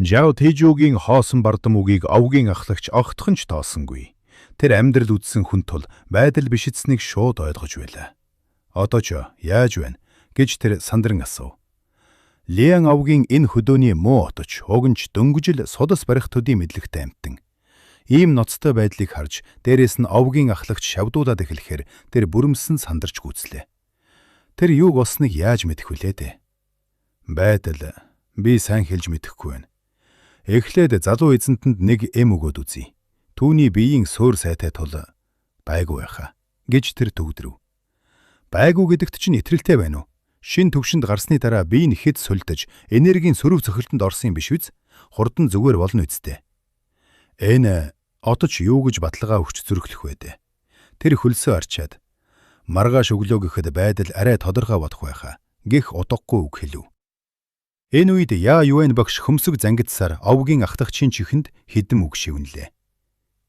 Жао Тэжүүгийн хоосон бардам үгийг овгийн ахлагч огтхон ч тоосонгүй. Тэр амьдрал үзсэн хүн тул байдал бишидснийг шууд ойлгож байлаа. Одоо ч яаж байна гэж тэр сандран асуув. Лиан овгийн энэ хөдөөний муу оточ уг нь ч дөнгөжл судас барих төдий мэдлэгтэй амьтан. Ийм ноцтой байдлыг харж дээрээс нь овгийн ахлагч шавдуулаад эхлэхээр тэр бүрэмсэн сандарч гүйцлээ. Тэр юуг олсныг яаж мэдэх вүлээ дээ? Байдал би сайн хэлж мэдэхгүй байна. Эхлээд залуу эзэнтэнд нэг эм өгөөд үзье. Түүний биеийн суур сайтай тул байгуу байхаа гэж тэр төгдрөв. Байгуу гэдэгт чинь итгэлтэй байна уу? Шин төвшөнд гарсны дараа бие нь хэд сулдаж энергийн сөрөг цохилтонд орсон юм биш үз? Хурдан зүгээр болно үсттэй. Энэ отож юу гэж баталгаа өгч зүрхлэх вэ дээ? Тэр хөлсөө арчаад маргааш өглөө гэхэд байдал арай тодорхой бодох байхаа гэх утгагүй үг хэлв. Энэ үед Яа Юэн багш хөмсөг зангидсаар овгийн ахлагчийн чихэнд хэдэн үг шивнэлээ.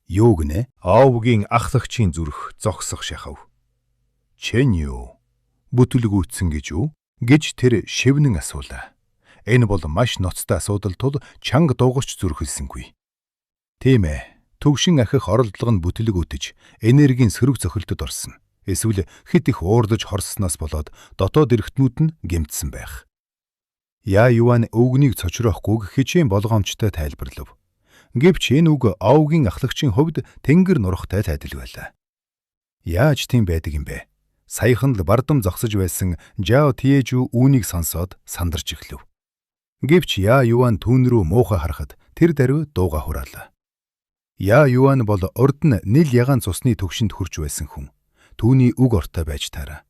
Юу гинэ? Овгийн ахлагчийн зүрх зогсох шахав. Чэн юу? Бүтэлгүйтсэн гэж үү? Гэж тэр шивнэн асуулаа. Энэ бол маш ноцтой асуудал тул чанга дуугарч зүрхэлсэнгүй. Тийм ээ. Төвшин ахих оролдлого нь бүтэлгүйтэж энергийн сөрөг цохилтод орсон. Эсвэл хэд их уурлаж хорссоноос болоод дотоод эргэтнүүд нь гэмтсэн байх. Яа Юан өвгнийг цочроохгүй хичээн болгоомжтой тайлбарлав. Гэвч энэ үг овгийн ахлагчийн хувьд тэнгэр нурахтай тайдал байлаа. Яаж тийм байдаг юм бэ? Саяхан л бардам зогсож байсан Жао Тиэжү үүнийг сонсоод сандарч эхлэв. Гэвч Яа Юан түүн рүү муухай харахад тэр даруй дууга хураалаа. Яа Юан бол урд нь нил ягаан цусны төвшөнд хүрч байсан хүн. Түүний үг ортой байж таараа.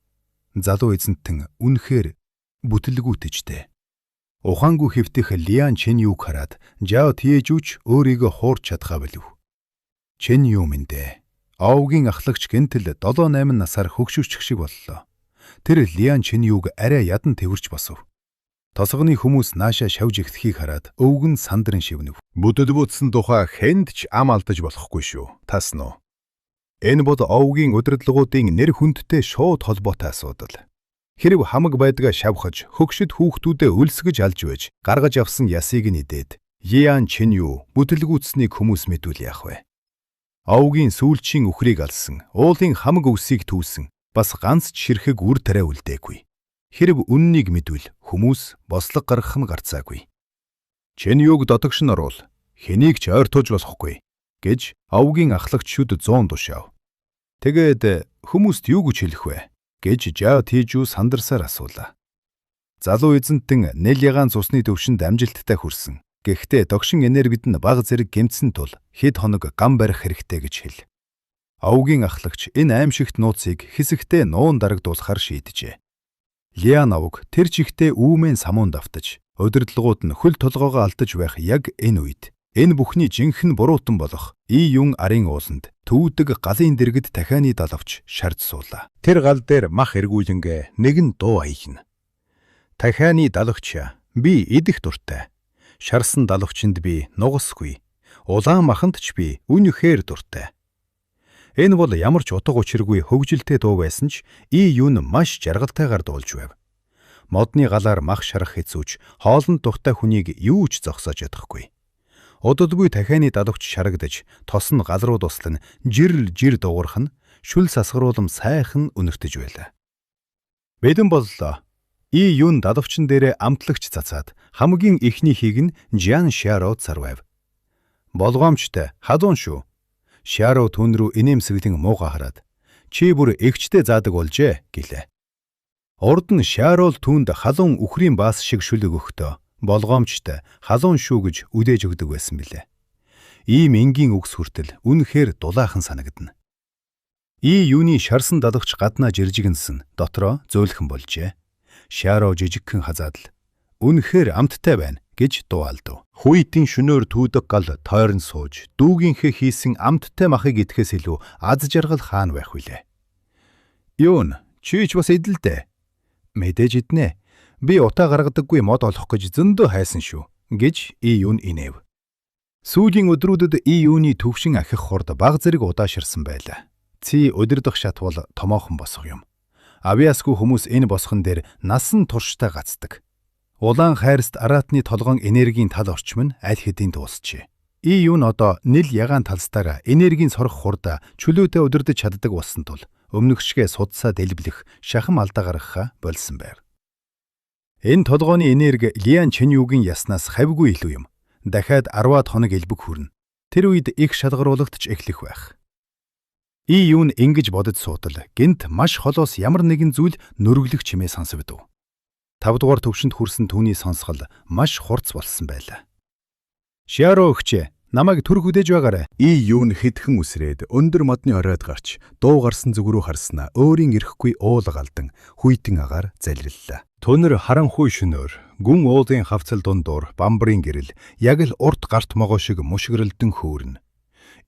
Залуу эзэнтэн үнэхээр бүтэлгүйтэжтэй. Ухаангүй хэвтэх Лиан Чен юуг хараад Жао Тиэжүүч өөрийгөө хуурч чадхаа болив. Чен юу минь дээ. Овгийн ахлагч гэнтэл 7 8 насаар хөгшөрчих шиг боллоо. Тэр Лиан Чен юуг арай ядан тэвэрч босов. Тосгоны хүмүүс наашаа шавж ихтэхийг хараад өвгөн сандран шивнэв. Бүдэлбүтсэн тухай хэнд ч ам алдаж болохгүй шүү. Тасна уу? Энэ бол овгийн удирдлагуудын нэр хүндтэй шууд холбоотой асуудал. Хэрв хамаг байдгаа шавхаж, хөгшид хүүхдүүдээ өлсгөж алж байж, гаргаж авсан ясыг нь идээд, Ян Чин юу бүтэлгүйтсэнийг хүмүүс мэдвэл яах вэ? Овгийн сүүлчийн үхрийг алсан, уулын хамаг өвсийг түүсэн, бас ганц ч ширхэг үр тариа үлдээгүй. Хэрв үннийг мэдвэл хүмүүс бослого гаргах нь гарцаагүй. Чин юуг дотогш нь оруул, хэнийг ч ойртуулж болохгүй гэж овгийн ахлагч шүд 100 тушаав. Тэгээд хүмүүст юу гэж хэлэх вэ? Гэж Жао Тижүү сандарсаар асуулаа. Залуу эзэнтэн нэл ягаан цусны төвшөнд амжилттай хүрсэн. Гэхдээ догшин энергид нь бага зэрэг гэмтсэн тул хэд хоног гам барих хэрэгтэй гэж хэл. Овгийн ахлагч энэ аимшигт нууцыг хэсэгтээ нуун дарагдуулахар шийджээ. Лиан овг тэр чигтээ үүмэн самуун давтаж, удирдлагууд нь хөл толгоогоо алдаж байх яг энэ үед энэ бүхний жинхэнэ буруутан болох И Юн арын ууланд төвдөг галын дэргэд тахианы далавч шарж суулаа. Тэр гал дээр мах эргүүлэнгээ нэгэн дуу аягна. Тахианы далавч би идэх дуртай. Шарсан далавчинд би нугасгүй. Улаан маханд ч би үнэхээр дуртай. Энэ бол ямар ч утга учиргүй хөгжилтэй дуу байсан ч И Юн маш жаргалтайгаар дуулж байв. Модны галаар мах шарах хэцүүч хоолнд дуртай хүнийг юу ч зогсоож чадахгүй. Удадгүй тахианы далавч шарагдаж, тос нь гал руу дуслан, жирл жир дуурах нь шүл сасгаруулам сайхан үнэртэж байлаа. Бэлэн боллоо. И Юн далавчин дээрээ амтлагч цацаад хамгийн эхнийхийг нь Жан Шаро царвайв. Болгоомжтой, халуун шүү. Шаро түүн рүү инээмсэглэн мууга хараад чи бүр эгчтэй заадаг болжээ гэлээ. Урд нь Шарол түүнд халуун үхрийн баас шиг шүл өгөхдөө болгоомжтой, халуун шүү гэж үдээж өгдөг байсан билээ. Ийм энгийн үгс хүртэл үнэхээр дулаахан санагдана. И юуны шарсан далавч гаднаа жиржигэнсэн дотроо зөөлхөн болжээ. Шаро жижигхэн хазаад л үнэхээр амттай байна гэж дуу алдав. Хүйтэн шөнөөр түүдэг гал тойрон сууж дүүгийнхээ хийсэн амттай махыг идэхээс илүү аз жаргал хаана байх вүлээ. Юун чи ч бас идэл дээ. Мэдээж иднэ. Би утаа гаргадаггүй мод олох гэж зөндөө хайсан шүү гэж И Юн инээв. Сүүлийн өдрүүдэд И Юны төвшин ахих хурд баг зэрэг удааширсан байлаа. Ци удирдах шат бол томоохон босго юм. Авиасгүй хүмүүс энэ босгон дээр насан туршдаа гацдаг. Улаан хайрст араатны толгоон энергийн тал орчим нь аль хэдийн дуусчээ. И юун одоо нил ягаан талстаараа энергийн сорох хурдаа чөлөөтэй удирдах чаддаг болсон тул өмнөх шигээ судсаа дэлбэлэх шахам алдаа гаргахаа болсон байв. Энэ толгооны энерги Лиан Чэньюгийн яснаас хавьгүй илүү юм. Дахиад 10-аад хоног элбэг хүрнэ. Тэр үед их шалгаруулалт ч эхлэх байх. И юун ингэж бодож суутал гэнт маш холоос ямар нэгэн зүйл нүргэлэх чимээ сонсогдов. 5 дугаар төвшөнд хүрсэн түүний сонсгол маш хурц болсон байлаа. Шиаро өгчээ, намайг түр хөдөөж байгаарай. И юун хэдхэн үсрээд өндөр модны оройд гарч дуу гарсан зүг рүү харснаа өөрийн эрэхгүй уул галдан хүйтэн агаар залриллаа. Түнэр харанхуй шөнөөр гүн уулын хавцал дундуур бамбрын гэрэл яг л урт гарт могоо шиг мушгирэлдэн хөөрнө.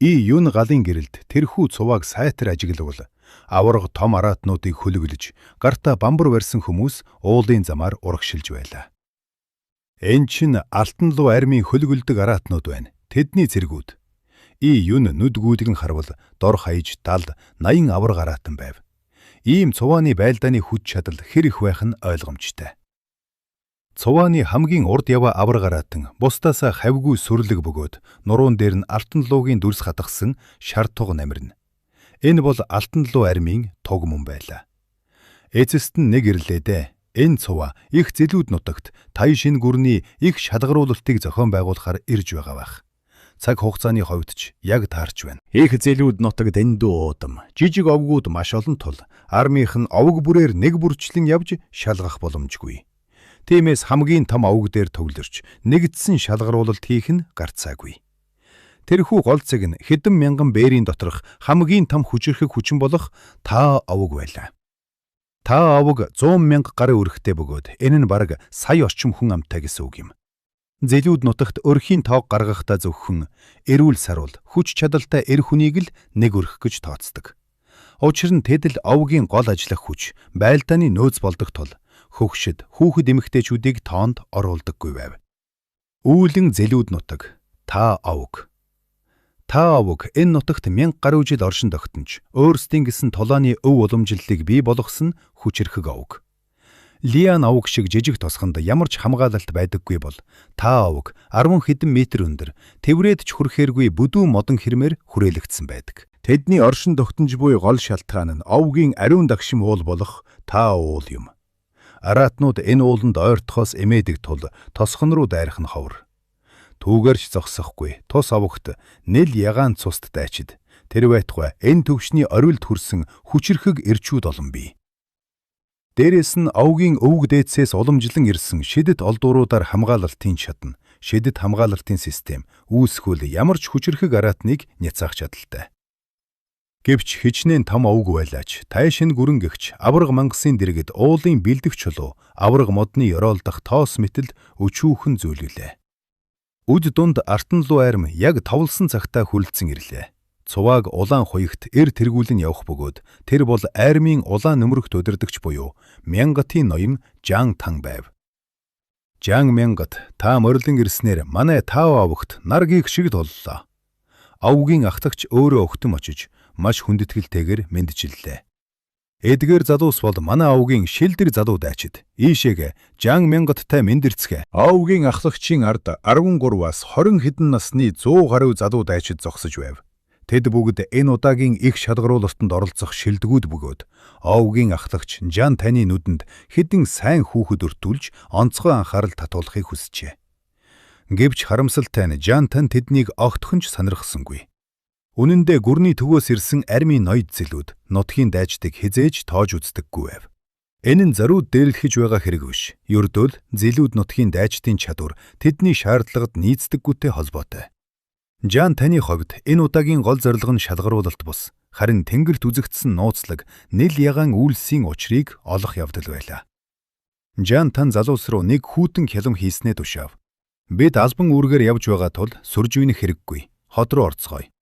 И юун галын гэрэлд тэрхүү цувааг сайтар ажиглавал аварга том араатнуудыг хөлөглөж гартаа бамбар барьсан хүмүүс уулын замаар урагшилж байлаа. Эн чин алтан луу армийн хөлөглөдөг араатнууд байна. Тэдний цэргүүд. И юун нүд гүйлгэн харвал дор хаяж 70 80 аварга араатан байв. Ийм цувааны байлдааны хүч чадал хэр их байх нь ойлгомжтой. Цувааны хамгийн урд яваа аварга араатан бусдаасаа хавьгүй сүрлэг бөгөөд нуруун дээр нь алтан луугийн дүрс хатгасан шар туг намирна. Энэ бол алтан луу армийн туг мөн байлаа. Эцэст нь нэг ирлээ дээ. Энэ цуваа их зэлүүд нутагт тая шин гүрний их шалгаруулалтыг зохион байгуулахар ирж байгаа байх. Цаг хугацааны хувьд ч яг таарч байна. Их зэлүүд нутаг дэндүү уудам, жижиг овгууд маш олон тул армийнх нь овг бүрээр нэг бүрчлэн явж шалгах боломжгүй. Тиймээс хамгийн том овг дээр төвлөрч нэгдсэн шалгаруулалт хийх нь гарцаагүй. Тэрхүү гол цэг нь хэдэн мянган бээрийн доторх хамгийн том хүчирхэг хүчин болох Таа овг байлаа. Таа овг 100 мянга гарын өрхтэй бөгөөд энэ нь бараг сая орчим хүн амтай гэсэн үг юм. Зэлүүд нутагт өрхийн тоог гаргахдаа зөвхөн эрүүл саруул хүч чадалтай эр хүнийг л нэг өрх гэж тооцдог. Учир нь тэд л овгийн гол ажиллах хүч байлдааны нөөц болдог тул хөгшид хүүхэд эмэгтэйчүүдийг тоонд оруулдаггүй байв. Үүлэн зэлүүд нутаг Таа овг. Таа овг энэ нутагт 1000 гаруй жил оршин тогтнож өөрсдийн гэсэн тулааны өв уламжлалыг бий болгосон хүчирхэг овг. Лиан овг шиг жижиг тосгонд ямар ч хамгаалалт байдаггүй бол Таа овг 10 хэдэн метр өндөр тэврээд ч хүрэхээргүй бүдүүн модон хэрмээр хүрээлэгдсэн байдаг. Тэдний оршин тогтнож буй гол шалтгаан нь овгийн ариун дагшим уул болох Таа уул юм. Араатнууд энэ ууланд ойртохоос эмээдэг тул тосгон руу дайрах нь ховор. Түүгээр ч зогсохгүй тус овогт нэл ягаан цуст дайчид. Тэр байтугай энэ төвшний орвилд хүрсэн хүчирхэг эрчүүд олон бий. Дээрээс нь овгийн өвөг дээдсээс уламжлан ирсэн шидэт олдууруудаар хамгаалалтын чадна, шидэт хамгаалалтын систем үүсгүүл ямар ч хүчирхэг араатныг няцаах чадaltaй. Гэвч хичнээн том овг байлаач тайшин гүрэн гэгч аварга мангасын дэргэд уулын бэлдэх чулуу аварга модны ёроол дах тоос мэтэл өчүүхэн зүйлгэлээ. Үд дунд артан луу арми яг товлсон цагтаа хүлцэн ирлээ. Цувааг улаан хуягт эр тэргүүлэн явах бөгөөд тэр бол армийн улаан нөмрөгт удирдагч буюу Мянгатын ноён Жан Тан байв. Жан Мянгат та морилон ирснээр манай Тао овогт нар гих шиг туллаа. Овгийн ахлагч өөрөө өгтөн очиж маш хүндэтгэлтэйгээр мэндчиллээ. Эдгээр залуус бол манай овгийн шилдэг залуу дайчид. Ийшээгээ Жан Мянгаттай мэндэрцгээ. Овгийн ахлагчийн ард 13-аас 20 хэдэн насны 100 гаруй залуу дайчид зогсож байв. Тэд бүгд энэ удаагийн их шалгаруулалтанд оролцох шилдэгүүд бөгөөд овгийн ахлагч Жан таны нүдэнд хэдэн сайн хүүхэд өртүүлж онцгой анхаарал татуулахыг хүсжээ. Гэвч харамсалтай нь Жан тан тэднийг огтхон ч сонирхсонгүй. Үнэн дээр гүрний төвөөс ирсэн армийн ноёд зэлүүд нутгийн дайчдыг хэзээ ч тоож үздэггүй байв. Энэ нь зориуд дээрлэхэж байгаа хэрэг биш. Ердөө л зэлүүд нутгийн дайчдын чадвар тэдний шаардлагад нийцдэггүйтэй холбоотой. Жан таны хувьд энэ удаагийн гол зорилго нь шалгаруулалт бус, харин тэнгэрт үзэгдсэн нууцлаг нил ягаан үйлсийн учрыг олох явдал байлаа. Жан тан залуус руу нэг хүйтэн хялам хийснээ тушаав. Бид албан үүргээр явж байгаа тул сүржвийнэх хэрэггүй. Ход руу орцгоё.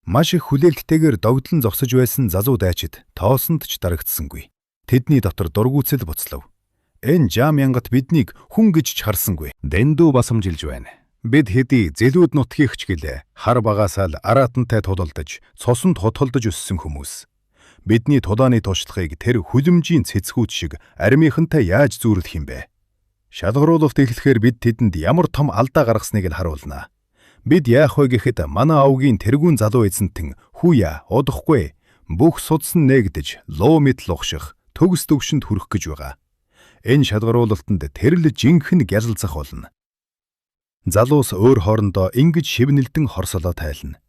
Маш их хүлээлттэйгээр догдлон зогсож байсан залуу дайчид тоосонд ч дарагдсангүй. Тэдний дотор дургүйцэл буцлав. Энэ Жам Янгат биднийг хүн гэж ч харсангүй. Дэндүү басамжилж байна. Бид хэдий зэлүүд нутгийх ч гэлээ хар багаасаа л араатантай тулалдаж, цуснд хотолдож өссөн хүмүүс. Бидний тулааны туршлагыг тэр хүлэмжийн цэцгүүд шиг армийнхантай яаж зүүрлэх юм бэ? Шалгаруулалт эхлэхээр бид тэдэнд ямар том алдаа гаргасныг л харуулна. Бид яах вэ гэхэд манай овгийн тэргүүн залуу эзэнтэн Хүүя удахгүй бүх судас нь нээгдэж луу мэт лугших төгс түвшинд хүрэх гэж байгаа. Энэ шалгаруулалтанд тэр л жинхэнэ гялалзах болно. Залуус өөр хоорондоо ингэж шивнэлдэн хорсолоо тайлна.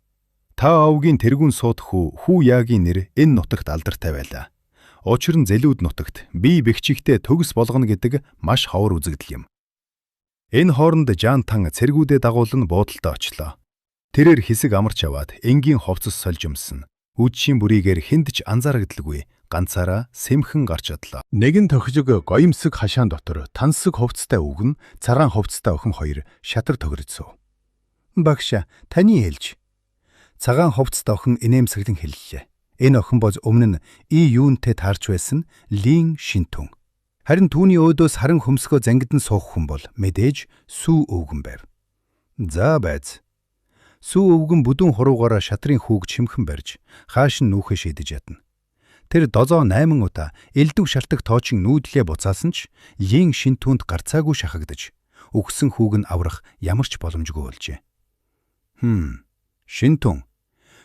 Та овгийн тэргүүн суут хүү Хүүягийн нэр энэ нутагт алдартай байлаа. Учир нь зэлүүд нутагт бие бэхжихтэй төгс болгоно гэдэг маш ховор үзэгдэл юм. Энэ хооронд Жан Тан цэргүүдээ дагуулан буудалдаа очлоо. Тэрээр хэсэг амарч аваад энгийн хувцас сольж өмсөн. Үдшийн бүрийгээр хүнд ч анзаарагдalгүй ганцаараа сэмхэн гарч одлоо. Нэгэн тохижиг гоёмсог хашаан дотор тансаг хувцастай өвгөн, цагаан хувцастай охин хоёр шатар тохирсон. Багш, таны ээлж. Цагаан хувцастай охин инээмсэглэн хэллээ. Энэ охин бол өмнө нь И юунтэй таарч байсан Лин Шинтүн. Харин түүний өөдөөс харан хөмсгөө зангидан суух хүн бол мэдээж Сүү өвгөн байв. За байз. Сүү өвгөн бүдүүн хуруугаараа шатрын хүүг чимхэн барьж хааш нь нүүхээ шийдэж ядна. Тэр 7 8 удаа элдв шалтаг тоочин нүүдлээ буцаасан ч Лин Шинтүнд гарцаагүй шахагдаж үхсэн хүүг нь аврах ямар ч боломжгүй болжээ. Шинтүн,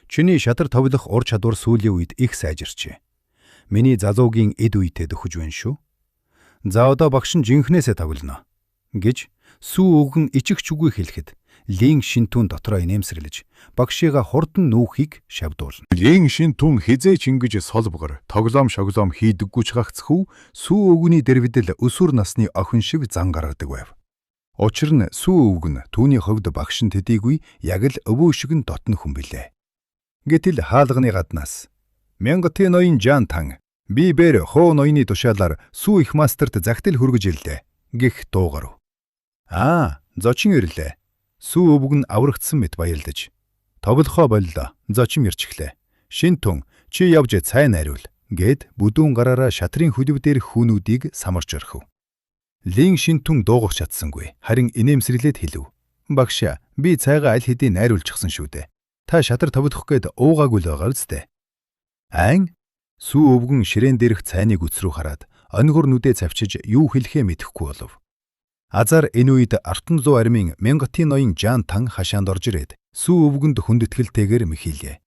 чиний шатар товлох ур чадвар сүүлийн үед их сайжирчээ. Миний залуугийн эд үетэй дөхөж байна шүү. За одоо багш нь жинхнээсээ тоглоно гэж Сүү өвгөн ичих чүгүй хэлэхэд Лин Шинтүн дотроо инээмсэглэж багшигаа хурдан нүүхийг шавдуулна. Лин Шинтүн хэзээ ч ингэж солбогор тоглоом шоглоом хийдэггүй ч гагцхүү Сүү өвгөний дэргэдэл өсвөр насны охин шиг зан гаргадаг байв. Учир нь Сүү өвгөн түүний хувьд багш нь төдийгүй яг л өвөө шиг нь дотно хүн билээ. Гэтэл хаалганы гаднаас Мянгатын ноён Жан Тан би бээр хоо ноёны тушаалаар Сүү их мастерт захидал хүргэж ирлээ гэх дуу гарав. Аа, зочин ирлээ. Сүү өвгөн аврагдсан мэт баярлаж. Тоглохоо боллоо. Зочин ирчихлээ. Шинтүн чи явж цай найруул гэд бүдүүн гараараа шатрын хөлөв дээрх хүүнүүдийг самарч орхив. Лин Шинтүн дуугах чадсангүй. Харин инээмсэглээд хэлв. Багшаа, би цайгаа аль хэдийн найруулчихсан шүү дээ. Та шатар товдох гээд уугаагүй л байгаа үсттэй. Айн Сүү өвгөн ширээн дээрх цайны гүц рүү хараад онигор нүдээ цавчиж юу хэлэхээ мэдэхгүй болов. Азар энэ үед Артан зуу армийн Мянгатын ноён Жан Тан хашаанд орж ирээд Сүү өвгөнд хүндэтгэлтэйгээр мэхийлээ.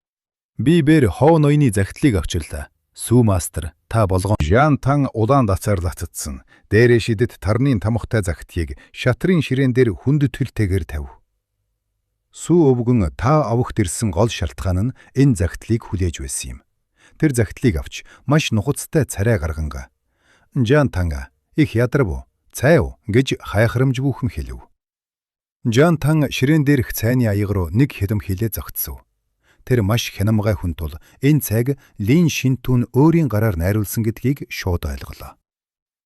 Би бээр хоо ноёны захидлыг авчирлаа. Сүү мастер та болгон Жан Тан улаан лацаар лацадсан. Дээрээ шидэт тарны тамхтай захидгийг шатрын ширээн дээр хүндэтгэлтэйгээр тавь. Сүү өвгөн та овогт ирсэн гол шалтгаан нь энэ захидлыг хүлээж байсан юм. Тэр захидлыг авч маш нухацтай царай гаргангаа. Жан Танга их ядарв уу? Цай уу гэж хайхрамжгүйхэн хэлв. Жан Тан ширээн дээрх цайны аяга руу нэг хэдэм хилээ зогтсов. Тэр маш хянамгай хүн тул энэ цайг Лин Шинтүн өөрийн гараар найруулсан гэдгийг шууд ойлголоо.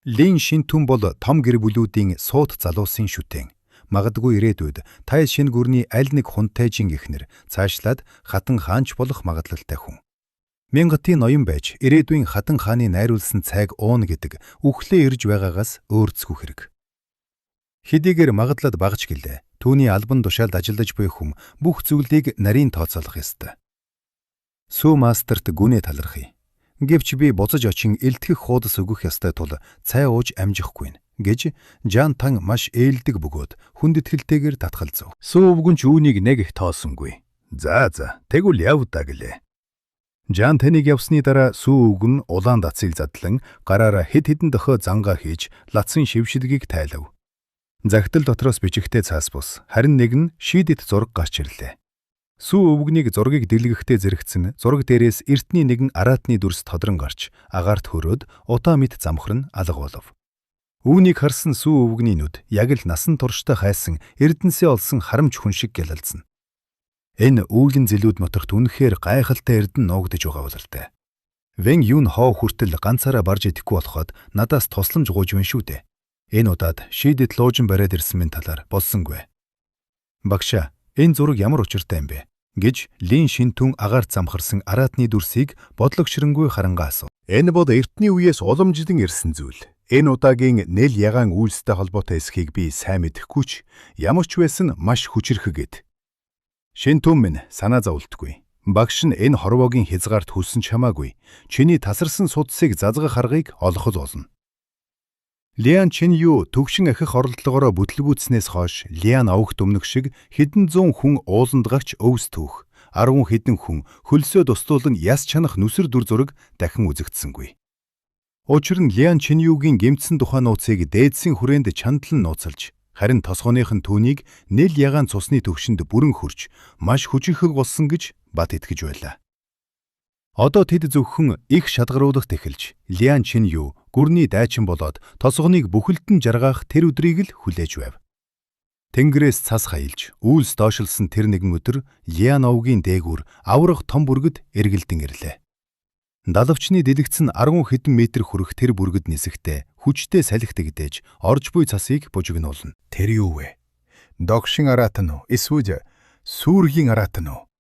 Лин Шинтүн бол том гэр бүлүүдийн суут залуусын шүтэн. Магадгүй ирээдүйд тай шинэ гүрний аль нэг хунтайжин эхнэр цаашлаад хатан хаанч болох магадлалтай хүн. Мянгатын ноён байж ирээдүйн хатан хааны найруулсан цайг ууна гэдэг үхлээ ирж байгаагаас өөрцгүй хэрэг. Хэдийгээр магадлал багаж гэлээ. Түүний албан тушаалд ажиллаж буй хүн бүх зүйлийг нарийн тооцоолох ёстой. Сүү мастерт гүнээ талархъя. Гэвч би буцаж очин элтгэх хуудас өгөх ёстой тул цай ууж амжихгүй нь гэж Жан Тан маш ээлдэг бөгөөд хүндэтгэлтэйгээр татгалзав. Сүү өвгөн ч үүнийг нэг их тоосонгүй. За за тэгвэл яв да гэлээ. Жан Таныг явсны дараа Сүү өвгөн улаан дацыг задлан гараараа хэд хэдэн дохио зангаа хийж лацын шившилгийг тайлав. Захидал дотроос бичигтэй цаас бус харин нэг нь шийдэт зураг гарч ирлээ. Сүү өвгнийг зургийг дэлгэхдээ зэрэгцэн зураг дээрээс эртний нэгэн араатны дүрс тодрон гарч агаарт хөрөөд удаа мэт замхран алга болов. Үүнийг харсан Сүү өвгний нүд яг л насан туршдаа хайсан эрдэнсээ олсон харамч хүн шиг гялалзна. Энэ үүлэн зэлүүд мотогт үнэхээр гайхалтай эрдэн нуугдаж байгаа бололтой. Вэн юун хоо хүртэл ганцаараа барж идэхгүй болоход надаас тусламж гуйж байна шүү дээ. Энэ удаад шийдэт луужин бариад ирсэн минь талаар болсонгүй. Багшаа, энэ зураг ямар учиртай юм бэ? гэж Лин Шинтүн агаар замхарсан араатны дүрсийг бодлогшрэнгүй харангаа асуув. Энэ бол эртний үеэс уламжлан ирсэн зүйл. Энэ удаагийн нэл ягаан үйлстэй холбоотой эсхийг би сайн мэдэхгүй ч ямар ч байсан маш хүчирхэг гэд. Шинтүн минь санаа зовлтгүй. Багш нь энэ хорвоогийн хязгаарт хүссэн ч хамаагүй. Чиний тасарсан судсыг зазгах аргыг олох л болно. Лиан Чин Ю төгшин ахих оролдлогоороо бүтлгүүцснээс хойш Лиан овогт өмнөх шиг хэдэн зуун хүн ууланд гарч өвс түүх, 10 хэдэн хүн хөлсөө дуслуулан яс чанах нүсэр дүр зураг дахин үзэгдсэнгүй. Учир нь Лиан Чин Югийн гэмтсэн тухай нууцыг дээдсийн хүрээнд чандлан нууцалж, харин тосгоных нь түүнийг нэл ягаан цусны төгшөнд бүрэн хөрч маш хүчирхэг болсон гэж бат итгэж байлаа. Одоо тэд зөвхөн их шалгаруулалт эхэлж, Лиан Чин Ю гүрний дайчин болоод тосгоныг бүхэлд нь жаргаах тэр өдрийг л хүлээж байв. Тэнгэрээс цас хаялж, үйлс доошлсон тэр нэгэн өдөр Лиан овгийн дээгүүр аврах том бүргэд эргэлдэн ирлээ. Далавчны дэлгэц нь 10 хэдэн метр хүрэх тэр бүргэд нисэхдээ хүчтэй салхи дэгдээж, орж буй цасыг бужигнуулна. Тэр юу вэ? Догшин араатан уу? Эсвэл сүргийн араатан уу?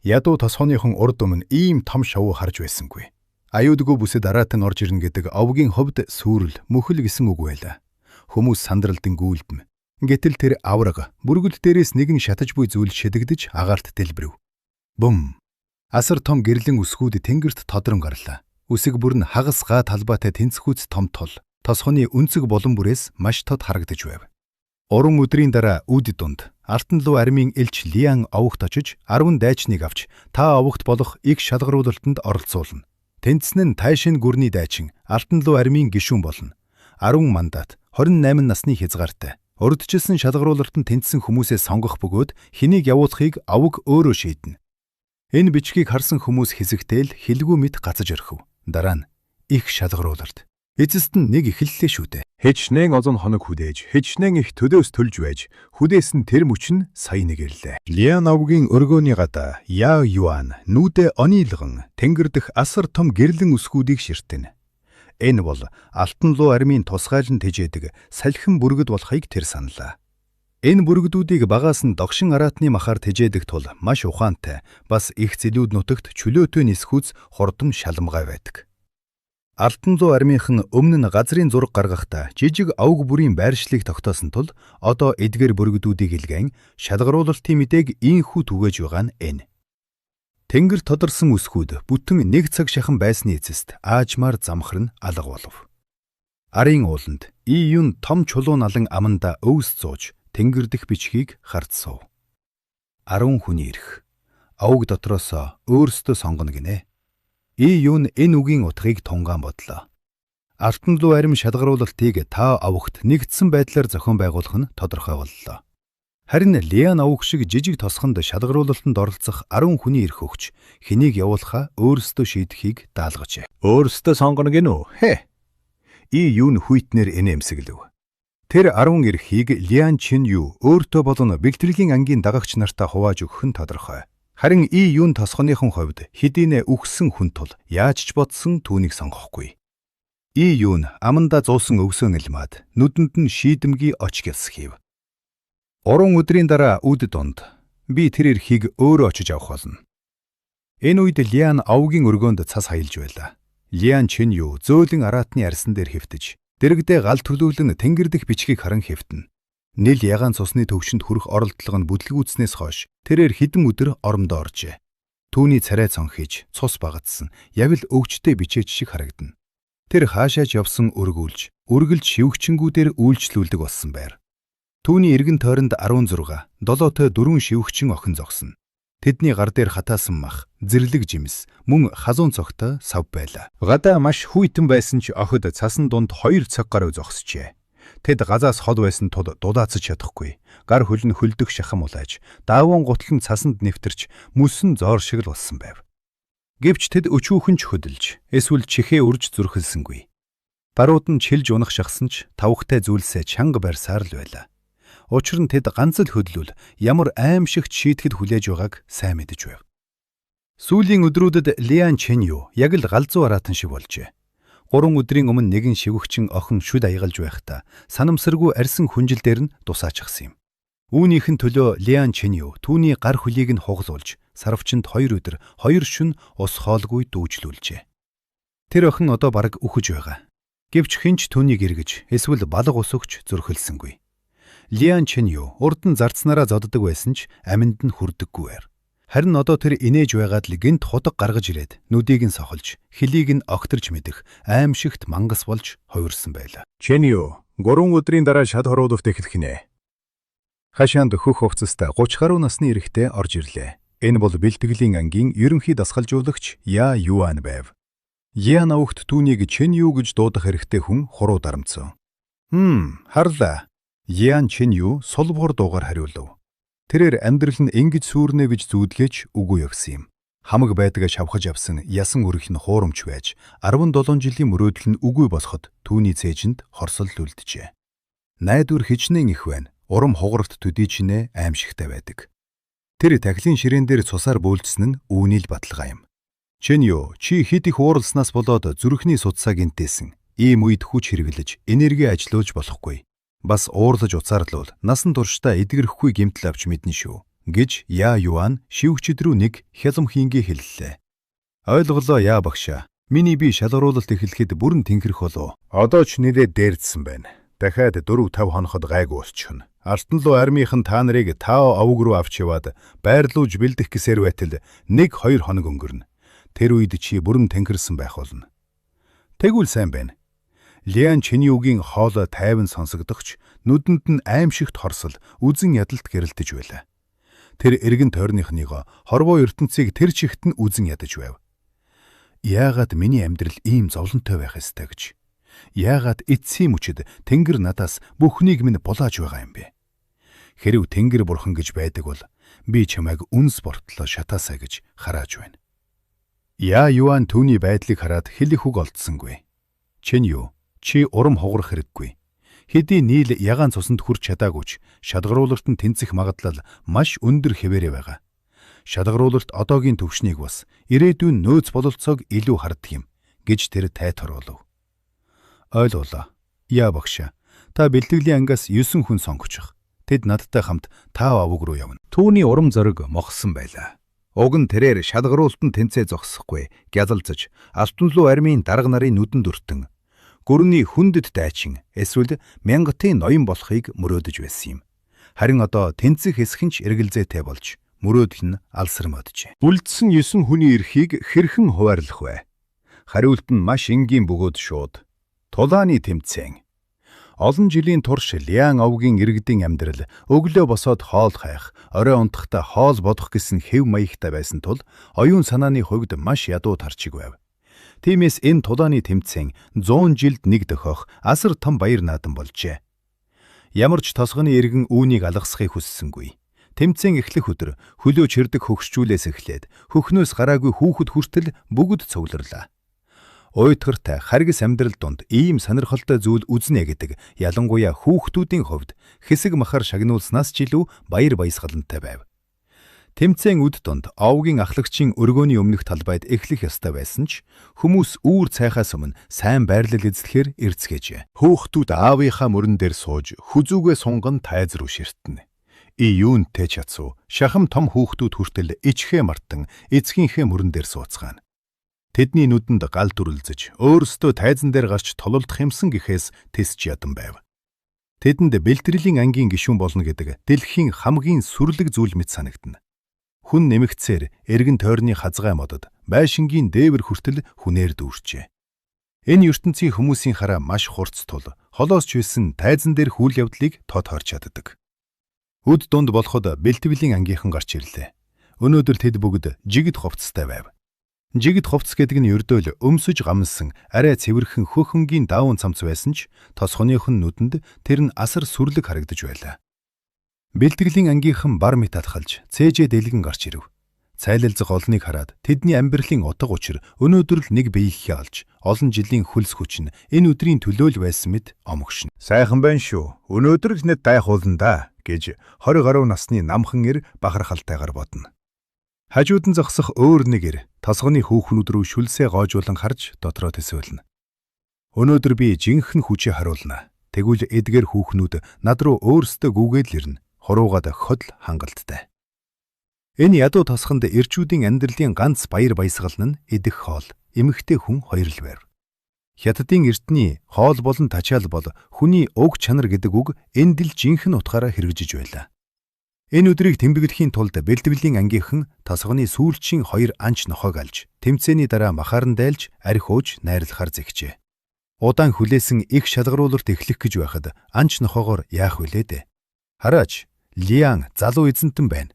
Ядуу тосгоныхон урд өмнө ийм том шавуу харж байсангүй. Аюулгүй бүсэд араатан орж ирнэ гэдэг овгийн хувьд сүрэл, мөхөл гэсэн үг байлаа. Хүмүүс сандралдан гүйлдэм. Гэтэл тэр авраг бүргэд дээрээс нэгэн шатаж буй зүйл шидэгдэж агаарт дэлбэрэв. Бум. Асар том гэрлэн үсгүүд тэнгэрт тодрон гарлаа. Үсэг бүр нь хагас га талбайтай тэнцвүүц том тул тосгоны өнцөг булан бүрээс маш тод харагдаж байв. Уран өдрийн дараа үд дунд Алтан луу армийн элч Лиан овогт очиж 10 дайчныг авч та овогт болох их шалгаруулалтанд оролцуулна. Тэнцсэн нь Тайшин гүрний дайчин Алтан луу армийн гишүүн болно. 10 мандат 28 насны хязгаартай. Урдчилсан шалгаруулалтанд тэнцсэн хүмүүсээ сонгох бөгөөд хэнийг явуулахыг овог өөрөө шийднэ. Энэ бичгийг харсан хүмүүс хэсэгтэл хэлгүй мэт гацаж орхив. Дараа нь их шалгаруулалт. Эцэст нь нэг эхэллээ шүү дээ. Хэчнээн олон хоног хүлээж, хэчнээн их төлөөс төлж байж, хүлээсэн тэр мөч нь сая нэг ирлээ. Лиан овгийн өргөөний гадаа Яо Юан нүдэ онийлгон тэнгэр дэх асар том гэрлэн үсгүүдийг ширтэнэ. Энэ бол Алтан луу армийн тусгайлан тэжээдэг салхин бүргэд болохыг тэр саналаа. Энэ бүргэдүүдийг багаас нь догшин араатны махаар тэжээдэг тул маш ухаантай, бас их зэлүүд нутагт чөлөөтэй нисэхүйц хурдан шалмгай байдаг. Алтан луу армийнхан өмнө нь газрын зураг гаргахдаа жижиг овг бүрийн байршлыг тогтоосон тул одоо эдгээр бүргэдүүдийг илгээн шалгаруулалтын мэдээг ийнхүү түгээж байгаа нь энэ. Тэнгэр тодорсон үсгүүд бүтэн нэг цаг шахан байсны эцэст аажмаар замхар нь алга болов. Арын ууланд Июн том чулуу налан аманда өвс зууж тэнгэр дэх бичгийг хард суув. 10 хүний эрх. Овг дотроос өөрсдөө сонгоно гинэ. Июн энэ үгийн утгыг тунгаан бодлоо. Алтан луу арим шалгаруулалтыг та овогт нэгдсэн байдлаар зохион байгуулах нь тодорхой боллоо. Харин Лиан овог шиг жижиг тосгонд шалгаруулалтанд оролцох 10 хүний эрх өгч хэнийг явуулахаа өөрсдөө шийдэхийг даалгажээ. Өөрсдөө сонгоно гэнэ үү? Хэ. Июн хүйтнэр инээмсэглэв. Тэр 10 эрхийг Лиан Чин Ю өөртөө болон бэлтгэлийн ангийн дагагч нартаа хувааж өгөх нь тодорхой. Харин Июн тосгоныхон хувьд хэдийнэ үхсэн хүн тул яаж ч бодсон түүнийг сонгохгүй. Июн амандаа зуусан өвсөө нэлмаад нүдэнд нь шийдэмгий оч гэлсхийв. Уран өдрийн дараа үд дунд би тэр эрхийг өөрөө очиж авах болно. Энэ үед Лиан овгийн өргөөнд цас хаялж байлаа. Лиан Чин Ю зөөлөн араатны арьсан дээр хэвтэж, дэрэгдээ гал төлөвлөн тэнгэр дэх бичгийг харан хэвтэнэ. Нил ягаан цусны төвшөнд хүрэх оролдлого нь бүдлгүүцнээс хойш тэрээр хэдэн өдөр орондоо оржээ. Түүний царай цонхийж цус багадсан, яг л өвчтэй бичээч шиг харагдана. Тэр хаашаач явсан өргүүлж, үргэлж шивгчэнгүүдээр үйлчлүүлдэг болсон байр. Түүний эргэн тойронд 16, долоотой дөрвөн шивгчин охин зогсно. Тэдний гар дээр хатаасан мах, зэрлэг жимс, мөн халуун цогтой сав байлаа. Гадаа маш хүйтэн байсан ч охид цасан дунд 2 цаг гаруй зогсжээ. Тэд газаас хол байсан тул дулаацаж чадахгүй. Гар хөл нь хөлдөх шахам улааж, даавуун гутал нь цасанд нэвтэрч, мөсөн зоор шиг л болсон байв. Гэвч тэд өчүүхэн ч хөдөлж, эсвэл чихээ үрж зүрхэлсэнгүй. Барууд нь чилж унах шахсан ч тавхтай зүйлсээ чанга барьсаар л байлаа. Учир нь тэд ганц л хөдлөл ямар аимшигт шийтгэл хүлээж байгааг сайн мэдэж байв. Сүүлийн өдрүүдэд Лиан Чен Ю яг л галзуу араатан шиг болжээ. 3 өдрийн өмнө нэгэн шивгчин охин шүд аягалж байхдаа санамсаргүй арьсан хүнжил дээр нь дусаачихсан юм. Үүнийх нь төлөө Лиан Чен Ю түүний гар хөлийг нь хугалуулж сарвчанд 2 өдөр 2 шөнө ус хоолгүй дүүжлүүлжээ. Тэр охин одоо бараг үхэж байгаа. Гэвч хэн ч түүнийг эргэж эсвэл балга ус өгч зөрхөлсөнгүй. Лиан Чен Ю урд нь зарцнараа зоддог байсан ч аминд нь хүрдэггүйгээр. Харин одоо тэр инээж байгаад л гэнэт худаг гаргаж ирээд нүдийг нь сохолж, хөлийг нь огторж мэдэх аймшигт мангас болж хувирсан байлаа. Чэнью, 3 өдрийн дараа шад хоруулалт эхлэх нэ. Хашаанд хөх хувцастай 30 гаруй насны эрэгтэй орж ирлээ. Энэ бол бэлтгэлийн ангийн ерөнхий дасгалжуулагч Я Юан байв. Ян авагт түүнийг Чэнью гэж дуудах эрэгтэй хүн хуруу дарамтсан. Харлаа. Ян Чэнью сулбгор дуугаар хариулав. Тэрээр амьдрал нь ингэж сүрнэ гэж зүүдлээч үгүй явсан юм. Хамаг байдгаа шавхаж авсан ясан өрх нь хуурамч байж 17 жилийн мөрөөдөл нь үгүй болоход түүний цээжинд хорсол үлджээ. Найдвар хичнээн их байна. Урам хугаралт төдий чинээ аимшигтай байдаг. Тэр тахилын ширээн дээр цусаар бөөлжсөн нь үүний л баталгаа юм. Чэнью, чи хэд их уурласнаас болоод зүрхний судсаа гэмтээсэн. Ийм үед хүч хэрэглэж, энерги ажилуулж болохгүй. Бас уурлаж уцаарлуул насан туршдаа эдгэрэхгүй гэмтэл авч мэднэ шүү, гэж Я Юан шивгчд рүү нэг хялам хийнгээ хэллээ. Ойлголоо Яа багшаа. Миний бие шалгаруулалт эхлэхэд бүрэн тэнхрэх болов. Одоо ч нэлээд дээрдсэн байна. Дахиад 4 5 хоноход гайгүй болчихно. Алтан луу армийнхан та нарыг Тао овг руу авч яваад байрлуулж бэлдэх гэсээр байтал 1 2 хоног өнгөрнө. Тэр үед чи бүрэн тэнхэрсэн байх болно. Тэгвэл сайн байна. Лиан Чэньюгийн хоолой тайван сонсогдохч нүдэнд нь аймшигт хорсол, үзэн ядалт гэрэлтэж байлаа. Тэр эргэн тойрныхныгоо хорвоо ертөнцийг тэр чигт нь үзэн ядаж байв. Яагаад миний амьдрал ийм зовлонтой байх ёстой гэж? Яагаад эцсийн мөчид тэнгэр надаас бүхнийг минь булааж байгаа юм бэ? Хэрв тэнгэр бурхан гэж байдаг бол би чамайг үнс бортлоо шатаасай гэж харааж байна. Я Юан түүний байдлыг хараад хэлэх үг олдсонгүй. Чэнью, чи урам хугарах хэрэггүй. Хэдий нийл ягаан цусанд хүрч чадаагүй ч шалгаруулалт нь тэнцэх магадлал маш өндөр хэвээрээ байгаа. Шалгаруулалт одоогийн түвшнийг бас ирээдүйн нөөц бололцоог илүү харддаг юм, гэж тэр тайтгаруулав. Ойлголоо. Яа багшаа. Та бэлтгэлийн ангиас 9 хүн сонгочих. Тэд надтай хамт Тао овог руу явна. Түүний урам зориг мохсон байлаа. Уг нь тэрээр шалгаруултанд тэнцээ зогсохгүй, гялалзаж, Алтан луу армийн дарга нарын нүдэнд өртөн гүрний хүндэт дайчин эсвэл мянгатын ноён болохыг мөрөөдөж байсан юм. Харин одоо тэнцэх эсэх нь ч эргэлзээтэй болж мөрөөдөл нь алсар моджээ. Үлдсэн 9 хүний эрхийг хэрхэн хуваарлах вэ? Хариулт нь маш энгийн бөгөөд шууд. Тулааны тэмцээн. Олон жилийн турш Лиан овгийн иргэдийн амьдрал өглөө босоод хоол хайх, орой унтахдаа хоол бодох гэсэн хэв маягтай байсан тул оюун санааны хувьд маш ядуу тарчиг байв. Тиймээс энэ тулааны тэмцээн 100 жилд нэг дохиох асар том баяр наадам болжээ. Ямар ч тосгоны иргэн үүнийг алгасахыг хүссэнгүй. Тэмцээн эхлэх өдөр хөлөө чирдэг хөгшчүүлээс эхлээд хөхнөөс гараагүй хүүхэд хүртэл бүгд цугларлаа. Уйтгартай харгас амьдрал дунд ийм сонирхолтой зүйл үзнэ гэдэг ялангуяа хүүхдүүдийн хувьд хэсэг махаар шагнуулснаас ч илүү баяр баясгалантай байв. Тэмцээн үд дунд овгийн ахлагчийн өргөөний өмнөх талбайд эхлэх ёстой байсан ч хүмүүс үүр цайхаас өмнө сайн байрлал эзлэхээр эрцгээжээ. Хүүхдүүд аавынхаа мөрөн дээр сууж хүзүүгээ сунган тайз руу ширтэнэ. И юунтэй чацуу шахам том хүүхдүүд хүртэл ичхээ мартан эцгийнхээ мөрөн дээр сууцгаана. Тэдний нүдэнд гал дүрлзэж өөрсдөө тайзан дээр гарч тололдох юмсан гэхээс тэсч ядан байв. Тэдэнд бэлтрэлийн ангийн гишүүн болно гэдэг дэлхийн хамгийн сүрлэг зүйл мэт санагдана. Хүн нэмэгцээр эргэн тойрны хазгай модод байшингийн дээвэр хүртэл хүнээр дүүрчээ. Энэ ертөнцийн хүмүүсийн хараа маш хурц тул холоос ч байсан тайзан дээр үйл явдлыг тод харж чаддаг. Үд дунд болоход бэлтгэлийн ангийнхан гарч ирлээ. Өнөөдөр тэд бүгд жигд хувцастай байв. Жигд хувцас гэдэг нь ердөө л өмсөж гамнасан арай цэвэрхэн хөхөнгийн даавн цамц байсан ч тосгоных нь нүдэнд тэр нь асар сүрлэг харагдаж байлаа. Бэлтгэлийн ангийнхан бар мэт атхалж цээжээ дэлгэн гарч ирэв. Цайлалзах олныг хараад тэдний амьдралын утга учир өнөөдөр л нэг биеийнхээ олж олон жилийн хөлс хүч нь энэ өдрийн төлөө л байсан мэт омогшно. Сайхан байна шүү. Өнөөдөр л нэт дайхуулна да гэж 20 гаруй насны намхан эр бахархалтайгаар бодно. Хажууд нь зогсох өөр нэг эр тосгоны хүүхнүүд рүү шүлсээ гоожуулан харж дотроо төсөөлнө. Өнөөдөр би жинхэнэ хүчээ харуулна. Тэгвэл эдгээр хүүхнүүд над руу өөрсдөө гүгээд л ирнэ. Хуруугаад охид л хангалттай. Энэ ядуу тосгонд эрчүүдийн амьдралын ганц баяр баясгал нь идэх хоол, эмэгтэй хүн хоёр л байв. Хятадын эртний хоол болон тачаал бол хүний уг чанар гэдэг үг энд л жинхэнэ утгаараа хэрэгжиж байлаа. Энэ өдрийг тэмдэглэхийн тулд бэлтгэлийн ангийнхан тосгоны сүүлчийн хоёр анч нохойг алж, тэмцээний дараа махаар нь дайлж, архи ууж найрлахаар зэгчээ. Удаан хүлээсэн их шалгаруулалт эхлэх гэж байхад анч нохойгоор яах вүлээ дээ. Хараач, Лиан залуу эзэнтэн байна.